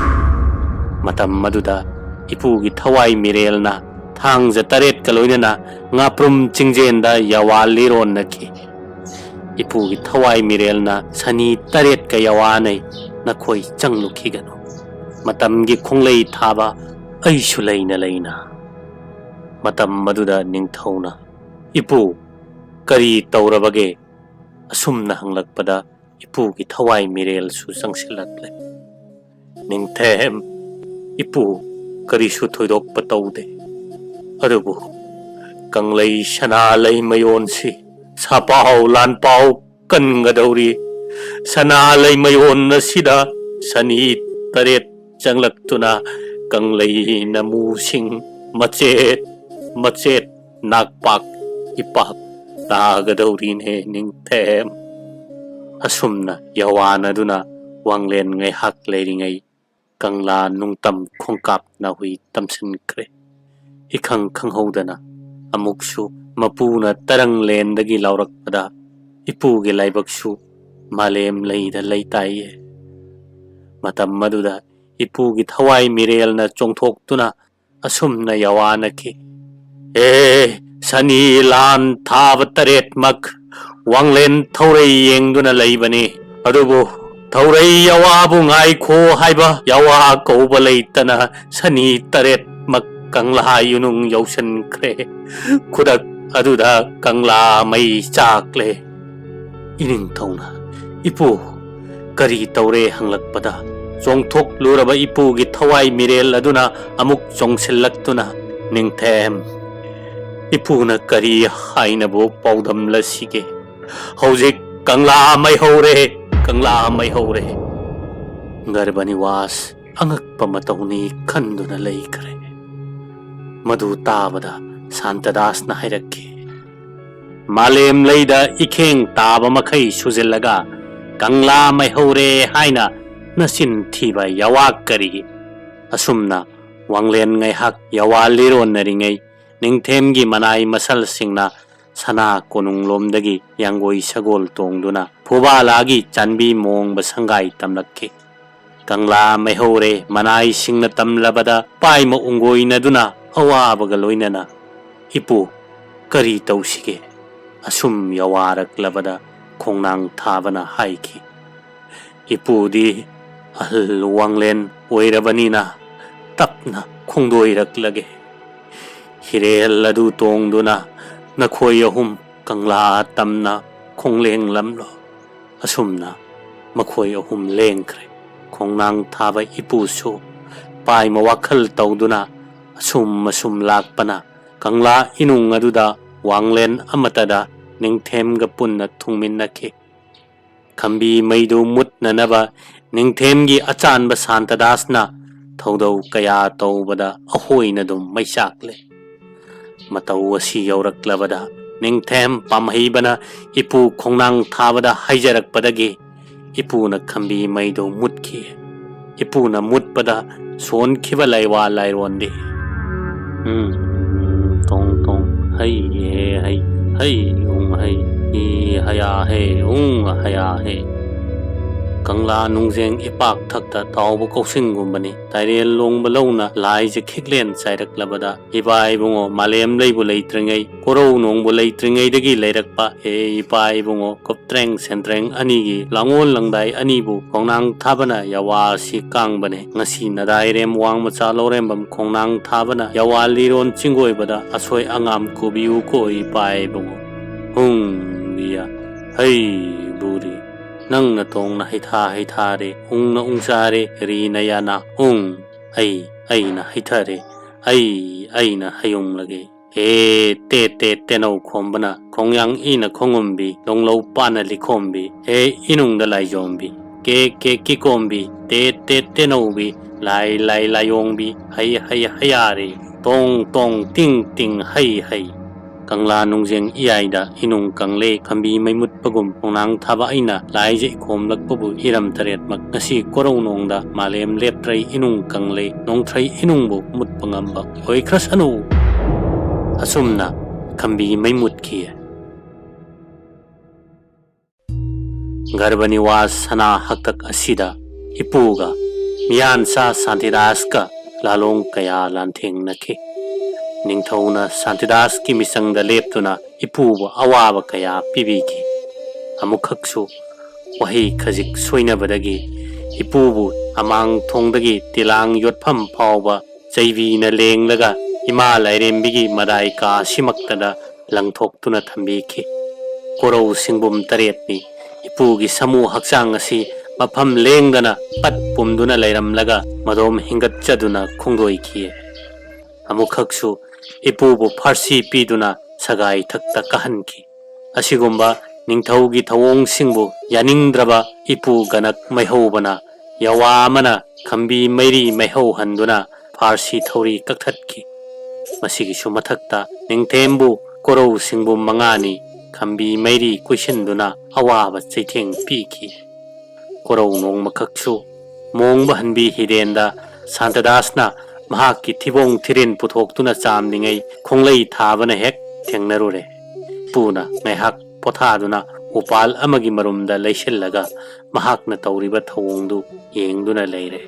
ꯃꯇꯝ ꯑꯗꯨꯗ ꯏꯄꯨꯒꯤ ꯊꯋꯥꯏ ꯃꯤꯔꯦꯜꯅ ꯊꯥꯡꯖ ꯇꯔꯦꯠꯀ ꯂꯣꯏꯅꯅ ꯉꯥꯄ꯭ꯔꯨꯝ ꯆꯤꯡꯖꯦꯟꯗ ꯌꯥꯋꯥ ꯂꯤꯔꯣꯟꯅꯈꯤ꯫ ꯏꯄꯨꯒꯤ ꯊꯋꯥꯏ ꯃꯤꯔꯦꯜꯅ ꯁꯅꯤ ꯇꯔꯦꯠꯀ ꯌꯥꯋꯥꯅꯩ ꯅꯈꯣꯏ ꯆꯪꯂꯨꯈꯤꯒꯅꯨ꯫ ꯃꯇꯝꯒꯤ ꯈꯣꯡꯂꯩ ꯊꯥꯕ ꯑꯩꯁꯨ ꯂꯩꯅ ꯂꯩꯅ ꯃꯇꯝ ꯑꯗꯨꯗ ꯅꯤꯡꯊꯧꯅ, "ꯏꯄꯨ, ꯀꯔꯤ ꯇꯧꯔꯕꯒꯦ?" ꯑꯁꯨꯝꯅ ꯍꯪꯂꯛꯄꯗ ꯏꯄꯨꯒꯤ ꯊꯋꯥꯏ ꯃꯤꯔꯦꯜꯁꯨ ꯆꯪꯁꯤꯜꯂꯛꯂꯦ꯫ "ꯅꯤꯡꯊꯦꯝ, ꯏꯄꯨ, ꯀꯔꯤꯁꯨ ꯊꯣꯏꯗꯣꯛꯄ ꯇꯧꯗꯦ꯫ ꯑꯗꯨꯕꯨ ꯀꯪꯂꯩ ꯁꯅꯥ ꯂꯩꯃꯌꯣꯟꯁꯤ ꯁꯥꯄꯥꯎ ꯂꯥꯟꯄꯥꯎ ꯀꯟꯒꯗꯧꯔꯤ꯫ ꯁꯅꯥ ꯂꯩꯃꯌꯣꯟ ꯑꯁꯤꯗ ꯁꯅꯤ ꯇꯔꯦꯠ ꯆꯪꯂꯛꯇꯨꯅ ꯀꯪꯂꯩ ꯅꯃꯨꯁꯤꯡ ꯃꯆꯦꯠ ꯃꯆꯦꯠ ꯅꯥꯛꯄꯥꯛ ꯏꯄꯥꯛ ꯇꯥꯒꯗꯧꯔꯤꯅꯦ ꯅꯤꯡꯊꯦꯝ꯫" ꯑꯁꯨꯝꯅ ꯌꯋꯥꯟ ꯑꯗꯨꯅ ꯋꯥꯡꯂꯦꯟ ꯉꯥꯏꯍꯥꯛ ꯂꯩꯔꯤꯉꯩ ꯀꯪꯂꯥ ꯅꯨꯡꯇꯝ ꯈꯣꯡꯀꯥꯞ ꯅꯥꯍꯨꯏ ꯇꯝꯁꯤꯟꯈ꯭ꯔꯦ꯫ ꯏꯈꯪ ꯈꯪꯍꯧꯗꯅ ꯑꯃꯨꯛꯁꯨ ꯃꯄꯨꯅ ꯇꯔꯪꯂꯦꯟꯗꯒꯤ ꯂꯥꯎꯔꯛꯄꯗ ꯏꯄꯨꯒꯤ ꯂꯥꯏꯕꯛꯁꯨ ꯃꯥꯂꯦꯝ ꯂꯩꯗ ꯂꯩꯇꯥꯏꯌꯦ꯫ ꯃꯇꯝ ꯑꯗꯨꯗ ꯏꯄꯨꯒꯤ ꯊꯋꯥꯏ ꯃꯤꯔꯦꯜꯅ ꯆꯣꯡꯊꯣꯛꯇꯨꯅ ꯑꯁꯨꯝꯅ ꯌꯋꯥꯅꯈꯤ, "ꯑꯦ, ꯁꯅꯤ ꯂꯥꯟ ꯊꯥꯕ ꯇꯔꯦꯠꯃꯛ ꯋꯥꯡꯂꯦꯟ ꯊꯧꯔꯩ ꯌꯦꯡꯗꯨꯅ ꯂꯩꯕꯅꯤ꯫ ꯑꯗꯨꯕꯨ ꯊꯧꯔꯩ ꯌꯋꯥꯕꯨ ꯉꯥꯏꯈꯣ ꯍꯥꯏꯕ ꯌꯋꯥ ꯀꯧꯕ ꯂꯩꯇꯅ ꯁꯅꯤ ꯇꯔꯦꯠꯃꯛ ꯀꯪꯂꯥ ꯌꯨꯅꯨꯡ ꯌꯧꯁꯤꯟꯈ꯭ꯔꯦ꯫ ꯈꯨꯗꯛ ꯑꯗꯨꯗ ꯀꯪꯂꯥ ꯃꯩ ꯆꯥꯛꯂꯦ꯫" ꯏꯅꯤꯡꯊꯧꯅ, "ꯏꯄꯨ, ꯀꯔꯤ ꯇꯧꯔꯦ?" ꯍꯪꯂꯛꯄꯗ, ꯆꯣꯡꯊꯣꯛꯂꯨꯔꯕ ꯏꯄꯨꯒꯤ ꯊꯋꯥꯏ ꯃꯤꯔꯦꯜ ꯑꯗꯨꯅ ꯑꯃꯨꯛ ꯆꯣꯡꯁꯤꯜꯂꯛꯇꯨꯅ, "ꯅꯤꯡꯊꯦꯝ, ꯏꯄꯨꯅ ꯀꯔꯤ ꯍꯥꯏꯅꯕꯨ ꯄꯥꯎꯗꯝꯂꯁꯤꯒꯦ? ꯍꯧꯖꯤꯛ ꯀꯪꯂꯥ ꯃꯩꯍꯧꯔꯦ, ꯀꯪꯂꯥ ꯃꯩꯍꯧꯔꯦ꯫" ꯒꯔꯚꯅꯤꯋꯥꯁ ꯑꯉꯛꯄ ꯃꯇꯧꯅꯤ ꯈꯟꯗꯨꯅ ꯂꯩꯈ꯭ꯔꯦ꯫ ꯃꯗꯨ ꯇꯥꯕꯗ ꯁꯥꯟꯇꯗꯥꯁꯅ ꯍꯥꯏꯔꯛꯈꯤ, "ꯃꯥꯂꯦꯝ ꯂꯩꯗ ꯏꯈꯦꯡ ꯇꯥꯕ ꯃꯈꯩ ꯁꯨꯖꯤꯜꯂꯒ ꯀꯪꯂꯥ ꯃꯩꯍꯧꯔꯦ ꯍꯥꯏꯅ ꯅꯆꯤꯟ ꯊꯤꯕ ꯌꯋꯥ ꯀꯔꯤꯒꯤ?" ꯑꯁꯨꯝꯅ ꯋꯥꯡꯂꯦꯟ ꯉꯥꯏꯍꯥꯛ ꯌꯋꯥ ꯂꯤꯔꯣꯟꯅꯔꯤꯉꯩ, ꯅꯤꯡꯊꯦꯝꯒꯤ ꯃꯅꯥꯏ ꯃꯁꯜꯁꯤꯡꯅ ꯁꯅꯥ ꯀꯣꯅꯨꯡꯂꯣꯝꯗꯒꯤ ꯌꯥꯡꯒꯣꯏ ꯁꯒꯣꯜ ꯇꯣꯡꯗꯨꯅ ꯐꯨꯕꯥꯂꯥꯒꯤ ꯆꯥꯟꯕꯤ ꯃꯣꯡꯕ ꯁꯪꯒꯥꯏ ꯇꯝꯂꯛꯈꯤ꯫ "ꯀꯪꯂꯥ ꯃꯩꯍꯧꯔꯦ" ꯃꯅꯥꯏꯁꯤꯡꯅ ꯇꯝꯂꯕꯗ ꯄꯥꯏꯃ ꯎꯪꯒꯣꯏꯅꯗꯨꯅ ꯑꯋꯥꯕꯒ ꯂꯣꯏꯅꯅ, "ꯏꯄꯨ, ꯀꯔꯤ ꯇꯧꯁꯤꯒꯦ?" ꯑꯁꯨꯝ ꯌꯋꯥꯔꯛꯂꯕꯗ ꯈꯣꯡꯅꯥꯡ ꯊꯥꯕꯅ ꯍꯥꯏꯈꯤ, "ꯏꯄꯨꯗꯤ ꯑꯍꯜ ꯋꯥꯡꯂꯦꯟ ꯑꯣꯏꯔꯕꯅꯤꯅ ꯇꯞꯅ ꯈꯣꯡꯗꯣꯏꯔꯛꯂꯒꯦ꯫ ꯀꯤꯔꯦꯜ ꯑꯗꯨ ꯇꯣꯡꯗꯨꯅ ꯅꯈꯣꯏ ꯑꯍꯨꯝ ꯀꯪꯂꯥ ꯇꯝꯅ ꯈꯣꯡꯂꯦꯡꯂꯝꯂꯣ꯫ ꯑꯁꯨꯝꯅ ꯃꯈꯣꯏ ꯑꯍꯨꯝ ꯂꯦꯡꯈ꯭ꯔꯦ꯫ ꯈꯣꯡꯅꯥꯡ ꯊꯥꯕ ꯏꯄꯨꯁꯨ ꯄꯥꯏꯃ ꯋꯥꯈꯜ ꯇꯧꯗꯨꯅ ꯑꯁꯨꯝ ꯑꯁꯨꯝ ꯂꯥꯛꯄꯅ ꯀꯪꯂꯥ ꯏꯅꯨꯡ ꯑꯗꯨꯗ ꯋꯥꯡꯂꯦꯟ ꯑꯃꯠꯇꯗ ꯅꯤꯡꯊꯦꯝꯒ ꯄꯨꯟꯅ ꯊꯨꯡꯃꯤꯟꯅꯈꯤ꯫ ꯈꯝꯕꯤ ꯃꯩꯗꯨ ꯃꯨꯠꯅꯅꯕ ꯅꯤꯡꯊꯦꯝꯒꯤ ꯑꯆꯥꯟꯕ ꯁꯥꯟꯇꯗꯥꯁꯅ ꯊꯧꯗꯧ ꯀꯌꯥ ꯇꯧꯕꯗ ꯑꯍꯣꯏꯅ ꯑꯗꯨꯝ ꯃꯩ ꯆꯥꯛꯂꯦ꯫ ꯃꯇꯧ ꯑꯁꯤ ꯌꯧꯔꯛꯂꯕꯗ ꯅꯤꯡꯊꯦꯝ ꯄꯥꯝꯍꯩꯕꯅ ꯏꯄꯨ ꯈꯣꯡꯅꯥꯡ ꯊꯥꯕꯗ ꯍꯥꯏꯖꯔꯛꯄꯗꯒꯤ ꯏꯄꯨꯅ ꯈꯝꯕꯤ ꯃꯩꯗꯨ ꯃꯨꯠꯈꯤ꯫ ꯏꯄꯨꯅ ꯃꯨꯠꯄꯗ ꯁꯣꯟꯈꯤꯕ ꯂꯩꯋꯥ ꯂꯥꯏꯔꯣꯟꯗꯤ ꯎꯝ, ꯇꯣꯡ ꯇꯣꯡ, ꯍꯩ ꯍꯦ ꯍꯩ, ꯍꯩ ꯎꯡ ꯍꯩ, ꯍꯤ ꯍꯌꯥ ꯍꯦ, ꯎꯡ ꯍꯌꯥ ꯍꯦ꯫ ꯀꯪꯂꯥ ꯅꯨꯡꯖꯦꯡ ꯏꯄꯥꯛ ꯊꯛꯇ ꯇꯥꯎꯕ ꯀꯧꯁꯤꯡꯒꯨꯝꯕꯅꯤ꯫ ꯇꯥꯏꯔꯦꯜ ꯂꯣꯡꯕ ꯂꯧꯅ ꯂꯥꯏꯁꯦ ꯈꯤꯛꯂꯦꯟ ꯆꯥꯏꯔꯛꯂꯕꯗ ꯏꯄꯥ ꯏꯕꯨꯡꯉꯣ ꯃꯥꯂꯦꯝ ꯂꯩꯕꯨ ꯂꯩꯇ꯭ꯔꯤꯉꯩ, ꯀꯣꯔꯧ ꯅꯣꯡꯕꯨ ꯂꯩꯇ꯭ꯔꯤꯉꯩꯗꯒꯤ ꯂꯩꯔꯛꯄ ꯍꯦ ꯏꯄꯥ ꯏꯕꯨꯡꯉꯣ ꯀꯨꯞꯇ꯭ꯔꯦꯡ ꯁꯦꯟꯇ꯭ꯔꯦꯡ ꯑꯅꯤꯒꯤ ꯂꯥꯡꯑꯣꯜ ꯂꯪꯗꯥꯏ ꯑꯅꯤꯕꯨ ꯈꯣꯡꯅꯥꯡ ꯊꯥꯕꯅ ꯌꯥꯋꯥ ꯑꯁꯤ ꯀꯥꯡꯕꯅꯦ꯫ ꯉꯁꯤ ꯅꯗꯥꯏꯔꯦꯝ ꯋꯥꯡ ꯃꯆꯥ ꯂꯧꯔꯦꯝꯕꯝ ꯈꯣꯡꯅꯥꯡ ꯊꯥꯕꯅ ꯌꯥꯋꯥ ꯂꯤꯔꯣꯟ ꯆꯤꯡꯒꯣꯏꯕꯗ ꯑꯁꯣꯏ ꯑꯉꯥꯝ ꯀꯣꯕꯤꯌꯨ ꯀꯣ ꯏꯄꯥ ꯏꯕꯨꯡꯉꯣ꯫ ꯍꯨꯡ ꯕꯤꯌꯥ ꯍꯩ ꯕꯨꯔꯤ꯫ ꯅꯪꯅ ꯇꯣꯡꯅ ꯍꯩꯊꯥ ꯍꯩꯊꯥꯔꯦ, ꯎꯪꯅ ꯎꯪꯆꯥꯔꯦ, ꯔꯤꯅ ꯌꯥꯅ ꯎꯡ꯫ ꯑꯩ ꯑꯩꯅ ꯍꯩꯊꯔꯦ, ꯑꯩ ꯑꯩꯅ ꯍꯩꯌꯨꯡꯂꯒꯦ꯫ ꯍꯦ ꯇꯦ ꯇꯦ ꯇꯦꯅꯧ ꯈꯣꯝꯕꯅ ꯈꯣꯡꯌꯥꯡ ꯏꯅ ꯈꯣꯡꯉꯨꯝꯕꯤ, ꯂꯣꯡꯂꯧ ꯄꯥꯅ ꯂꯤꯈꯣꯝꯕꯤ, ꯍꯦ ꯏꯅꯨꯡꯗ ꯂꯥꯏꯖꯣꯝꯕꯤ, ꯀꯦ ꯀꯦ ꯀꯤꯀꯣꯝꯕꯤ, ꯇꯦ ꯇꯦ ꯇꯦꯅꯧꯕꯤ, ꯂꯥꯏ ꯂꯥꯏ ꯂꯥꯏꯌꯣꯡꯕꯤ, ꯍꯩ ꯍꯩ ꯍꯩꯌꯥꯔꯦ, ꯇꯣꯡ ꯇꯣꯡ ꯇꯤꯡ ꯇꯤꯡ ꯍꯩ ꯍꯩ꯫ ꯀꯪꯂꯥ ꯅꯨꯡꯖꯦꯡ ꯏꯌꯥꯏꯗ ꯏꯅꯨꯡ ꯀꯪꯂꯦ ꯈꯝꯕꯤ ꯃꯩ ꯃꯨꯠꯄꯒꯨꯝ ꯈꯣꯡꯅꯥꯡ ꯊꯥꯕ ꯑꯩꯅ ꯂꯥꯏꯖ ꯏꯈꯣꯝꯂꯛꯄꯕꯨ ꯏꯔꯝ ꯇꯔꯦꯠꯃꯛ ꯉꯁꯤ ꯀꯣꯔꯧꯅꯣꯡꯗ ꯃꯥꯂꯦꯝ ꯂꯦꯞꯇ꯭ꯔꯩ ꯏꯅꯨꯡ ꯀꯪꯂꯦ ꯅꯣꯡꯊ꯭ꯔꯩ ꯏꯅꯨꯡꯕꯨ ꯃꯨꯠꯄ ꯉꯝꯕ ꯑꯣꯏꯈ꯭ꯔꯁꯅꯨ꯫ ꯑꯁꯨꯝꯅ ꯈꯝꯕꯤ ꯃꯩ ꯃꯨꯠꯈꯤ꯫ ꯒꯔꯚꯅꯤꯋꯥꯁ ꯁꯅꯥ ꯍꯛꯇꯛ ꯑꯁꯤꯗ ꯏꯄꯨꯒ ꯃꯤꯌꯥꯟꯆꯥ ꯁꯥꯟꯇꯤꯗꯥꯁꯀ ꯂꯥꯂꯣꯡ ꯀꯌꯥ ꯂꯥꯟꯊꯦꯡꯅꯈꯤ꯫ ꯅꯤꯡꯊꯧꯅ ꯁꯥꯟꯇꯤꯗꯥꯁꯀꯤ ꯃꯤꯆꯪꯗ ꯂꯦꯞꯇꯨꯅ ꯏꯄꯨꯕꯨ ꯑꯋꯥꯕ ꯀꯌꯥ ꯄꯤꯕꯤꯈꯤ꯫ ꯑꯃꯨꯛꯈꯛꯁꯨ ꯋꯥꯍꯩ ꯈꯖꯤꯛ ꯁꯣꯏꯅꯕꯗꯒꯤ ꯏꯄꯨꯕꯨ ꯑꯃꯥꯡ ꯊꯣꯡꯗꯒꯤ ꯇꯤꯂꯥꯡ ꯌꯣꯠꯐꯝ ꯐꯥꯎꯕ ꯆꯩꯕꯤꯅ ꯂꯦꯡꯂꯒ ꯏꯃꯥ ꯂꯥꯏꯔꯦꯝꯕꯤꯒꯤ ꯃꯔꯥꯏ ꯀꯥ ꯑꯁꯤꯃꯛꯇꯗ ꯂꯪꯊꯣꯛꯇꯨꯅ ꯊꯝꯕꯤꯈꯤ꯫ ꯀꯣꯔꯧ ꯁꯤꯡꯕꯨꯝ ꯇꯔꯦꯠꯅꯤ ꯏꯄꯨꯒꯤ ꯁꯥꯃꯨ ꯍꯛꯆꯥꯡ ꯑꯁꯤ ꯃꯐꯝ ꯂꯦꯡꯗꯅ ꯄꯠ ꯄꯨꯝꯗꯨꯅ ꯂꯩꯔꯝꯂꯒ ꯃꯗꯣꯝ ꯍꯤꯡꯒꯠꯆꯗꯨꯅ ꯈꯣꯡꯗꯣꯏꯈꯤ꯫ ꯑꯃꯨꯛꯈꯛꯁꯨ ꯏꯄꯨꯕꯨ ꯐꯥꯔꯁꯤ ꯄꯤꯗꯨꯅ ꯁꯒꯥꯏ ꯊꯛꯇ ꯀꯥꯍꯟꯈꯤ꯫ ꯑꯁꯤꯒꯨꯝꯕ ꯅꯤꯡꯊꯧꯒꯤ ꯊꯧꯑꯣꯡꯁꯤꯡꯕꯨ ꯌꯥꯅꯤꯡꯗ꯭ꯔꯕ ꯏꯄꯨ ꯒꯅꯛ ꯃꯩꯍꯧꯕꯅ ꯌꯥꯋꯥ ꯑꯃꯅ ꯈꯝꯕꯤ ꯃꯩꯔꯤ ꯃꯩꯍꯧꯍꯟꯗꯨꯅ ꯐꯥꯔꯁꯤ ꯊꯧꯔꯤ ꯀꯛꯊꯠꯈꯤ꯫ ꯃꯁꯤꯒꯤꯁꯨ ꯃꯊꯛꯇ ꯅꯤꯡꯊꯦꯝꯕꯨ ꯀꯣꯔꯧ ꯁꯤꯡꯕꯨꯝ ꯃꯉꯥꯅꯤ ꯈꯝꯕꯤ ꯃꯩꯔꯤ ꯀꯨꯏꯁꯤꯟꯗꯨꯅ ꯑꯋꯥꯕ ꯆꯩꯊꯦꯡ ꯄꯤꯈꯤ꯫ ꯀꯣꯔꯧ ꯅꯣꯡꯃꯈꯛꯁꯨ ꯃꯣꯡꯕ ꯍꯟꯕꯤ ꯍꯤꯔꯦꯟꯗ ꯁꯥꯟꯇꯗꯥꯁꯅ ꯃꯍꯥꯛꯀꯤ ꯊꯤꯕꯣꯡ ꯊꯤꯔꯤꯟ ꯄꯨꯊꯣꯛꯇꯨꯅ ꯆꯥꯝꯂꯤꯉꯩ ꯈꯣꯡꯂꯩ ꯊꯥꯕꯅ ꯍꯦꯛ ꯊꯦꯡꯅꯔꯨꯔꯦ꯫ ꯏꯄꯨꯅ ꯉꯥꯏꯍꯥꯛ ꯄꯣꯊꯥꯗꯨꯅ ꯎꯄꯥꯜ ꯑꯃꯒꯤ ꯃꯔꯨꯝꯗ ꯂꯩꯁꯤꯜꯂꯒ ꯃꯍꯥꯛꯅ ꯇꯧꯔꯤꯕ ꯊꯧꯑꯣꯡꯗꯨ ꯌꯦꯡꯗꯨꯅ ꯂꯩꯔꯦ꯫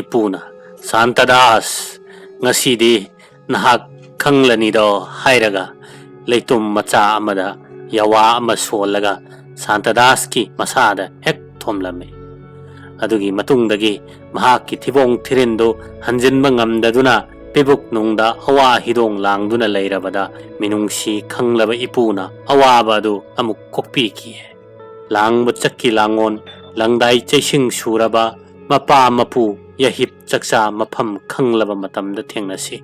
ꯏꯄꯨꯅ, "ꯁꯥꯟꯇꯗꯥꯁ, ꯉꯁꯤꯗꯤ ꯅꯍꯥꯛ ꯈꯪꯂꯅꯤꯗꯣ" ꯍꯥꯏꯔꯒ ꯂꯩꯇꯨꯝ ꯃꯆꯥ ꯑꯃꯗ ꯌꯥꯋꯥ ꯑꯃ ꯁꯣꯜꯂꯒ ꯁꯥꯟꯇꯗꯥꯁꯀꯤ ꯃꯁꯥꯗ ꯍꯦꯛ ꯊꯣꯝꯂꯝꯃꯤ꯫ ꯑꯗꯨꯒꯤ ꯃꯇꯨꯡꯗꯒꯤ ꯃꯍꯥꯛꯀꯤ ꯊꯤꯕꯣꯡ ꯊꯤꯔꯤꯟꯗꯨ ꯍꯟꯖꯤꯟꯕ ꯉꯝꯗꯗꯨꯅ ꯄꯤꯕꯨꯛ ꯅꯨꯡꯗ ꯑꯋꯥ ꯍꯤꯗꯣꯡ ꯂꯥꯡꯗꯨꯅ ꯂꯩꯔꯕꯗ ꯃꯤꯅꯨꯡꯁꯤ ꯈꯪꯂꯕ ꯏꯄꯨꯅ ꯑꯋꯥꯕ ꯑꯗꯨ ꯑꯃꯨꯛ ꯀꯣꯛꯄꯤꯈꯤ꯫ ꯂꯥꯡꯕ ꯆꯠꯈꯤ ꯂꯥꯡꯉꯣꯟ, ꯂꯪꯗꯥꯏ ꯆꯩꯁꯤꯡ ꯁꯨꯔꯕ ꯃꯄꯥ ꯃꯄꯨ ꯌꯥꯍꯤꯞ ꯆꯥꯛꯆꯥ ꯃꯐꯝ ꯈꯪꯂꯕ ꯃꯇꯝꯗ ꯊꯦꯡꯅꯁꯤ꯫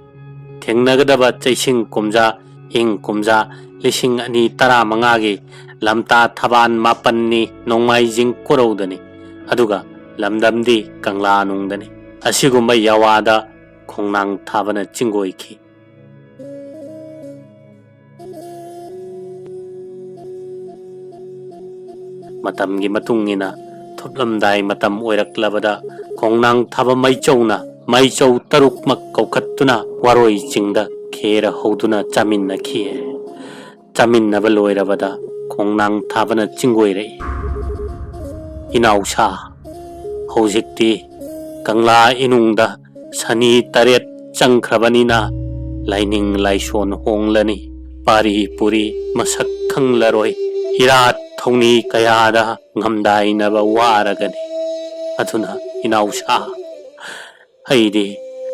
ꯊꯦꯡꯅꯒꯗꯕ ꯆꯩꯁꯤꯡ ꯀꯨꯝꯖꯥ, ꯏꯪ ꯀꯨꯝꯖꯥ ꯂꯤꯁꯤꯡ ꯑꯅꯤ ꯇꯔꯥꯃꯉꯥꯒꯤ ꯂꯝꯇꯥ ꯊꯕꯥꯟ ꯃꯥꯄꯟꯅꯤ ꯅꯣꯡꯃꯥꯏꯖꯤꯡ ꯀꯣꯔꯧꯗꯅꯤ, ꯑꯗꯨꯒ ꯂꯝꯗꯝꯗꯤ ꯀꯪꯂꯥꯅꯨꯡꯗꯅꯤ꯫ ꯑꯁꯤꯒꯨꯝꯕ ꯌꯥꯋꯥꯗ ꯈꯣꯡꯅꯥꯡ ꯊꯥꯕꯅ ꯆꯤꯡꯒꯣꯏꯈꯤ꯫ ꯃꯇꯝꯒꯤ ꯃꯇꯨꯡ ꯏꯟꯅ ꯊꯨꯞꯂꯝꯗꯥꯏ ꯃꯇꯝ ꯑꯣꯏꯔꯛꯂꯕꯗ ꯈꯣꯡꯅꯥꯡ ꯊꯥꯕ ꯃꯩꯆꯧꯅ ꯃꯩꯆꯧ ꯇꯔꯨꯛꯃꯛ ꯀꯧꯈꯠꯇꯨꯅ ꯋꯥꯔꯣꯏ ꯆꯤꯡꯗ ꯈꯦꯔ ꯍꯧꯗꯨꯅ ꯆꯥꯃꯤꯟꯅꯈꯤ꯫ ꯆꯥꯃꯤꯟꯅꯕ ꯂꯣꯏꯔꯕꯗ ꯈꯣꯡꯅꯥꯡ ꯊꯥꯕꯅ ꯆꯤꯡꯒꯣꯏꯔꯛꯏ꯫ "ꯏꯅꯥꯎꯁꯥ, ꯍꯧꯖꯤꯛꯇꯤ ꯀꯪꯂꯥ ꯏꯅꯨꯡꯗ ꯁꯅꯤ ꯇꯔꯦꯠ ꯆꯪꯈ꯭ꯔꯕꯅꯤꯅ ꯂꯥꯏꯅꯤꯡ ꯂꯥꯏꯁꯣꯟ ꯍꯣꯡꯂꯅꯤ꯫ ꯄꯥꯔꯤ ꯄꯨꯔꯤ ꯃꯁꯛ ꯈꯪꯂꯔꯣꯏ꯫ ꯏꯔꯥꯠ ꯊꯧꯅꯤ ꯀꯌꯥꯗ ꯉꯝꯗꯥꯏꯅꯕ ꯋꯥꯔꯒꯅꯤ꯫ ꯑꯗꯨꯅ ꯏꯅꯥꯎꯁꯥ, ꯑꯩꯗꯤ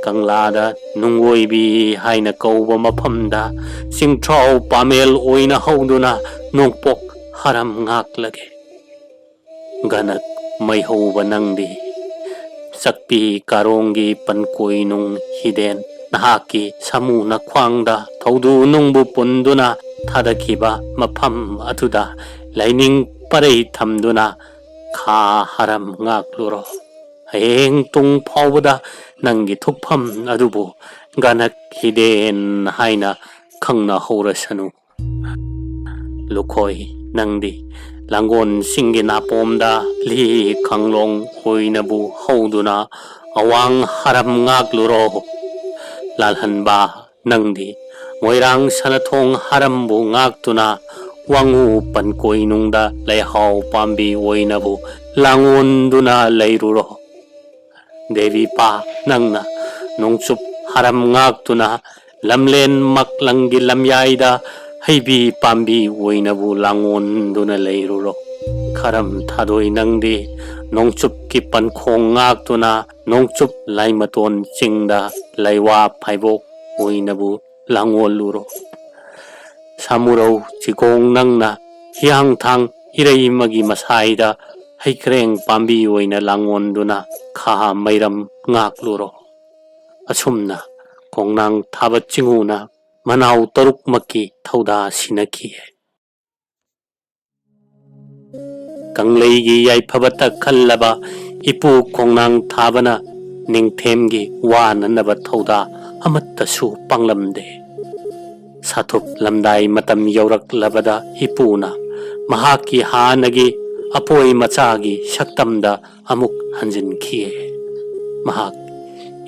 ꯀꯪꯂꯥꯗ ꯅꯨꯡꯒꯣꯏꯕꯤ ꯍꯥꯏꯅ ꯀꯧꯕ ꯃꯐꯝꯗ ꯆꯤꯡꯊ꯭ꯔꯥꯎ ꯄꯥꯃꯦꯜ ꯑꯣꯏꯅ ꯍꯧꯗꯨꯅ ꯅꯣꯡꯄꯣꯛ ꯍꯔꯝ ꯉꯥꯛꯂꯒꯦ꯫ ꯒꯅꯛ ꯃꯩꯍꯧꯕ ꯅꯪꯗꯤ ꯆꯛꯄꯤ ꯀꯥꯔꯣꯡꯒꯤ ꯄꯟꯀꯣꯏ ꯅꯨꯡ ꯍꯤꯗꯦꯟ, ꯅꯍꯥꯛꯀꯤ ꯁꯥꯃꯨ ꯅꯈ꯭ꯋꯥꯡꯗ ꯊꯧꯗꯨ ꯅꯨꯡꯕꯨ ꯄꯨꯟꯗꯨꯅ ꯊꯥꯗꯈꯤꯕ ꯃꯐꯝ ꯑꯗꯨꯗ ꯂꯥꯏꯅꯤꯡ ꯄꯔꯩ ꯊꯝꯗꯨꯅ ꯈꯥ ꯍꯔꯝ ꯉꯥꯛꯂꯨꯔꯣ꯫ ꯍꯌꯦꯡ ꯇꯨꯡ ꯐꯥꯎꯕꯗ ꯅꯪꯒꯤ ꯊꯨꯞꯐꯝ ꯑꯗꯨꯕꯨ ꯒꯅꯛ ꯍꯤꯗꯦꯟ ꯍꯥꯏꯅ ꯈꯪꯅꯍꯧꯔꯁꯅꯨ꯫ ꯂꯨꯈꯣꯏ ꯅꯪꯗꯤ ꯂꯥꯡꯒꯣꯜꯁꯤꯡꯒꯤ ꯅꯥꯄꯣꯝꯗ ꯂꯤ ꯈꯥꯡꯂꯣꯡ ꯑꯣꯏꯅꯕꯨ ꯍꯧꯗꯨꯅ ꯑꯋꯥꯡ ꯍꯔꯝ ꯉꯥꯛꯂꯨꯔꯣ꯫ ꯂꯥꯜꯍꯟꯕ ꯅꯪꯗꯤ ꯃꯣꯏꯔꯥꯡ ꯁꯅꯊꯣꯡ ꯍꯔꯝꯕꯨ ꯉꯥꯛꯇꯨꯅ ꯋꯥꯉꯨ ꯄꯟꯀꯣꯏꯅꯨꯡꯗ ꯂꯩꯍꯥꯎ ꯄꯥꯝꯕꯤ ꯑꯣꯏꯅꯕꯨ ꯂꯥꯡꯑꯣꯟꯗꯨꯅ ꯂꯩꯔꯨꯔꯣ꯫ ꯗꯦꯕꯤꯄꯥ ꯅꯪꯅ ꯅꯣꯡꯆꯨꯞ ꯍꯔꯝ ꯉꯥꯛꯇꯨꯅ ꯂꯝꯂꯦꯟ ꯃꯛꯂꯪꯒꯤ ꯂꯝꯌꯥꯏꯗ ꯍꯩꯕꯤ ꯄꯥꯝꯕꯤ ꯑꯣꯏꯅꯕꯨ ꯂꯥꯡꯑꯣꯟꯗꯨꯅ ꯂꯩꯔꯨꯔꯣ꯫ ꯈꯔꯝ ꯊꯥꯗꯣꯏ ꯅꯪꯗꯤ ꯅꯣꯡꯆꯨꯞꯀꯤ ꯄꯟꯈꯣꯡ ꯉꯥꯛꯇꯨꯅ ꯅꯣꯡꯆꯨꯞ ꯂꯥꯏꯃꯇꯣꯟ ꯆꯤꯡꯗ ꯂꯩꯋꯥ ꯐꯥꯏꯕꯣꯛ ꯑꯣꯏꯅꯕꯨ ꯂꯥꯡꯑꯣꯜꯂꯨꯔꯣ꯫ ꯁꯥꯃꯨꯔꯧ ꯆꯤꯒꯣꯡ ꯅꯪꯅ ꯍꯤꯌꯥꯡꯊꯥꯡ ꯏꯔꯩꯃꯒꯤ ꯃꯁꯥꯏꯗ ꯍꯩꯀ꯭ꯔꯦꯡ ꯄꯥꯝꯕꯤ ꯑꯣꯏꯅ ꯂꯥꯡꯑꯣꯟꯗꯨꯅ ꯈꯥ ꯃꯩꯔꯝ ꯉꯥꯛꯂꯨꯔꯣ꯫ ꯑꯁꯨꯝꯅ ꯈꯣꯡꯅꯥꯡ ꯊꯥꯕ ꯆꯤꯡꯉꯨꯅ ꯃꯅꯥꯎ ꯇꯔꯨꯛꯃꯛꯀꯤ ꯊꯧꯗꯥ ꯁꯤꯟꯅꯈꯤ꯫ ꯀꯪꯂꯩꯒꯤ ꯌꯥꯏꯐꯕꯇ ꯈꯜꯂꯕ ꯏꯄꯨ ꯈꯣꯡꯅꯥꯡ ꯊꯥꯕꯅ ꯅꯤꯡꯊꯦꯝꯒꯤ ꯋꯥꯅꯅꯕ ꯊꯧꯗꯥ ꯑꯃꯠꯇꯁꯨ ꯄꯥꯡꯂꯝꯗꯦ꯫ ꯁꯥꯊꯨꯞ ꯂꯝꯗꯥꯏ ꯃꯇꯝ ꯌꯧꯔꯛꯂꯕꯗ ꯏꯄꯨꯅ ꯃꯍꯥꯛꯀꯤ ꯍꯥꯟꯅꯒꯤ ꯑꯄꯣꯏ ꯃꯆꯥꯒꯤ ꯁꯛꯇꯝꯗ ꯑꯃꯨꯛ ꯍꯟꯖꯤꯟꯈꯤ꯫ ꯃꯍꯥꯛ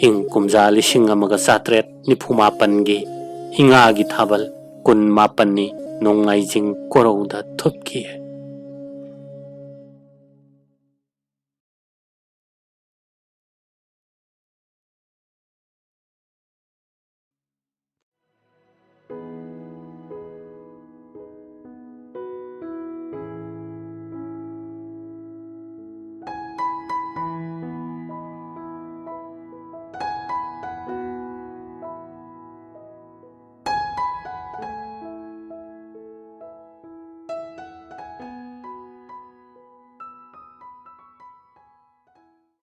ꯏꯪ ꯀꯨꯝꯖꯥ ꯂꯤꯁꯤꯡ ꯑꯃꯒ ꯆꯥꯇ꯭ꯔꯦꯠ ꯅꯤꯐꯨ ꯃꯥꯄꯟꯒꯤ ꯏꯉꯥꯒꯤ ꯊꯥꯕꯜ ꯀꯨꯟ ꯃꯥꯄꯟꯅꯤ ꯅꯣꯡꯃꯥꯏꯖꯤꯡ ꯀꯣꯔꯧꯗ ꯊꯨꯞꯈꯤ꯫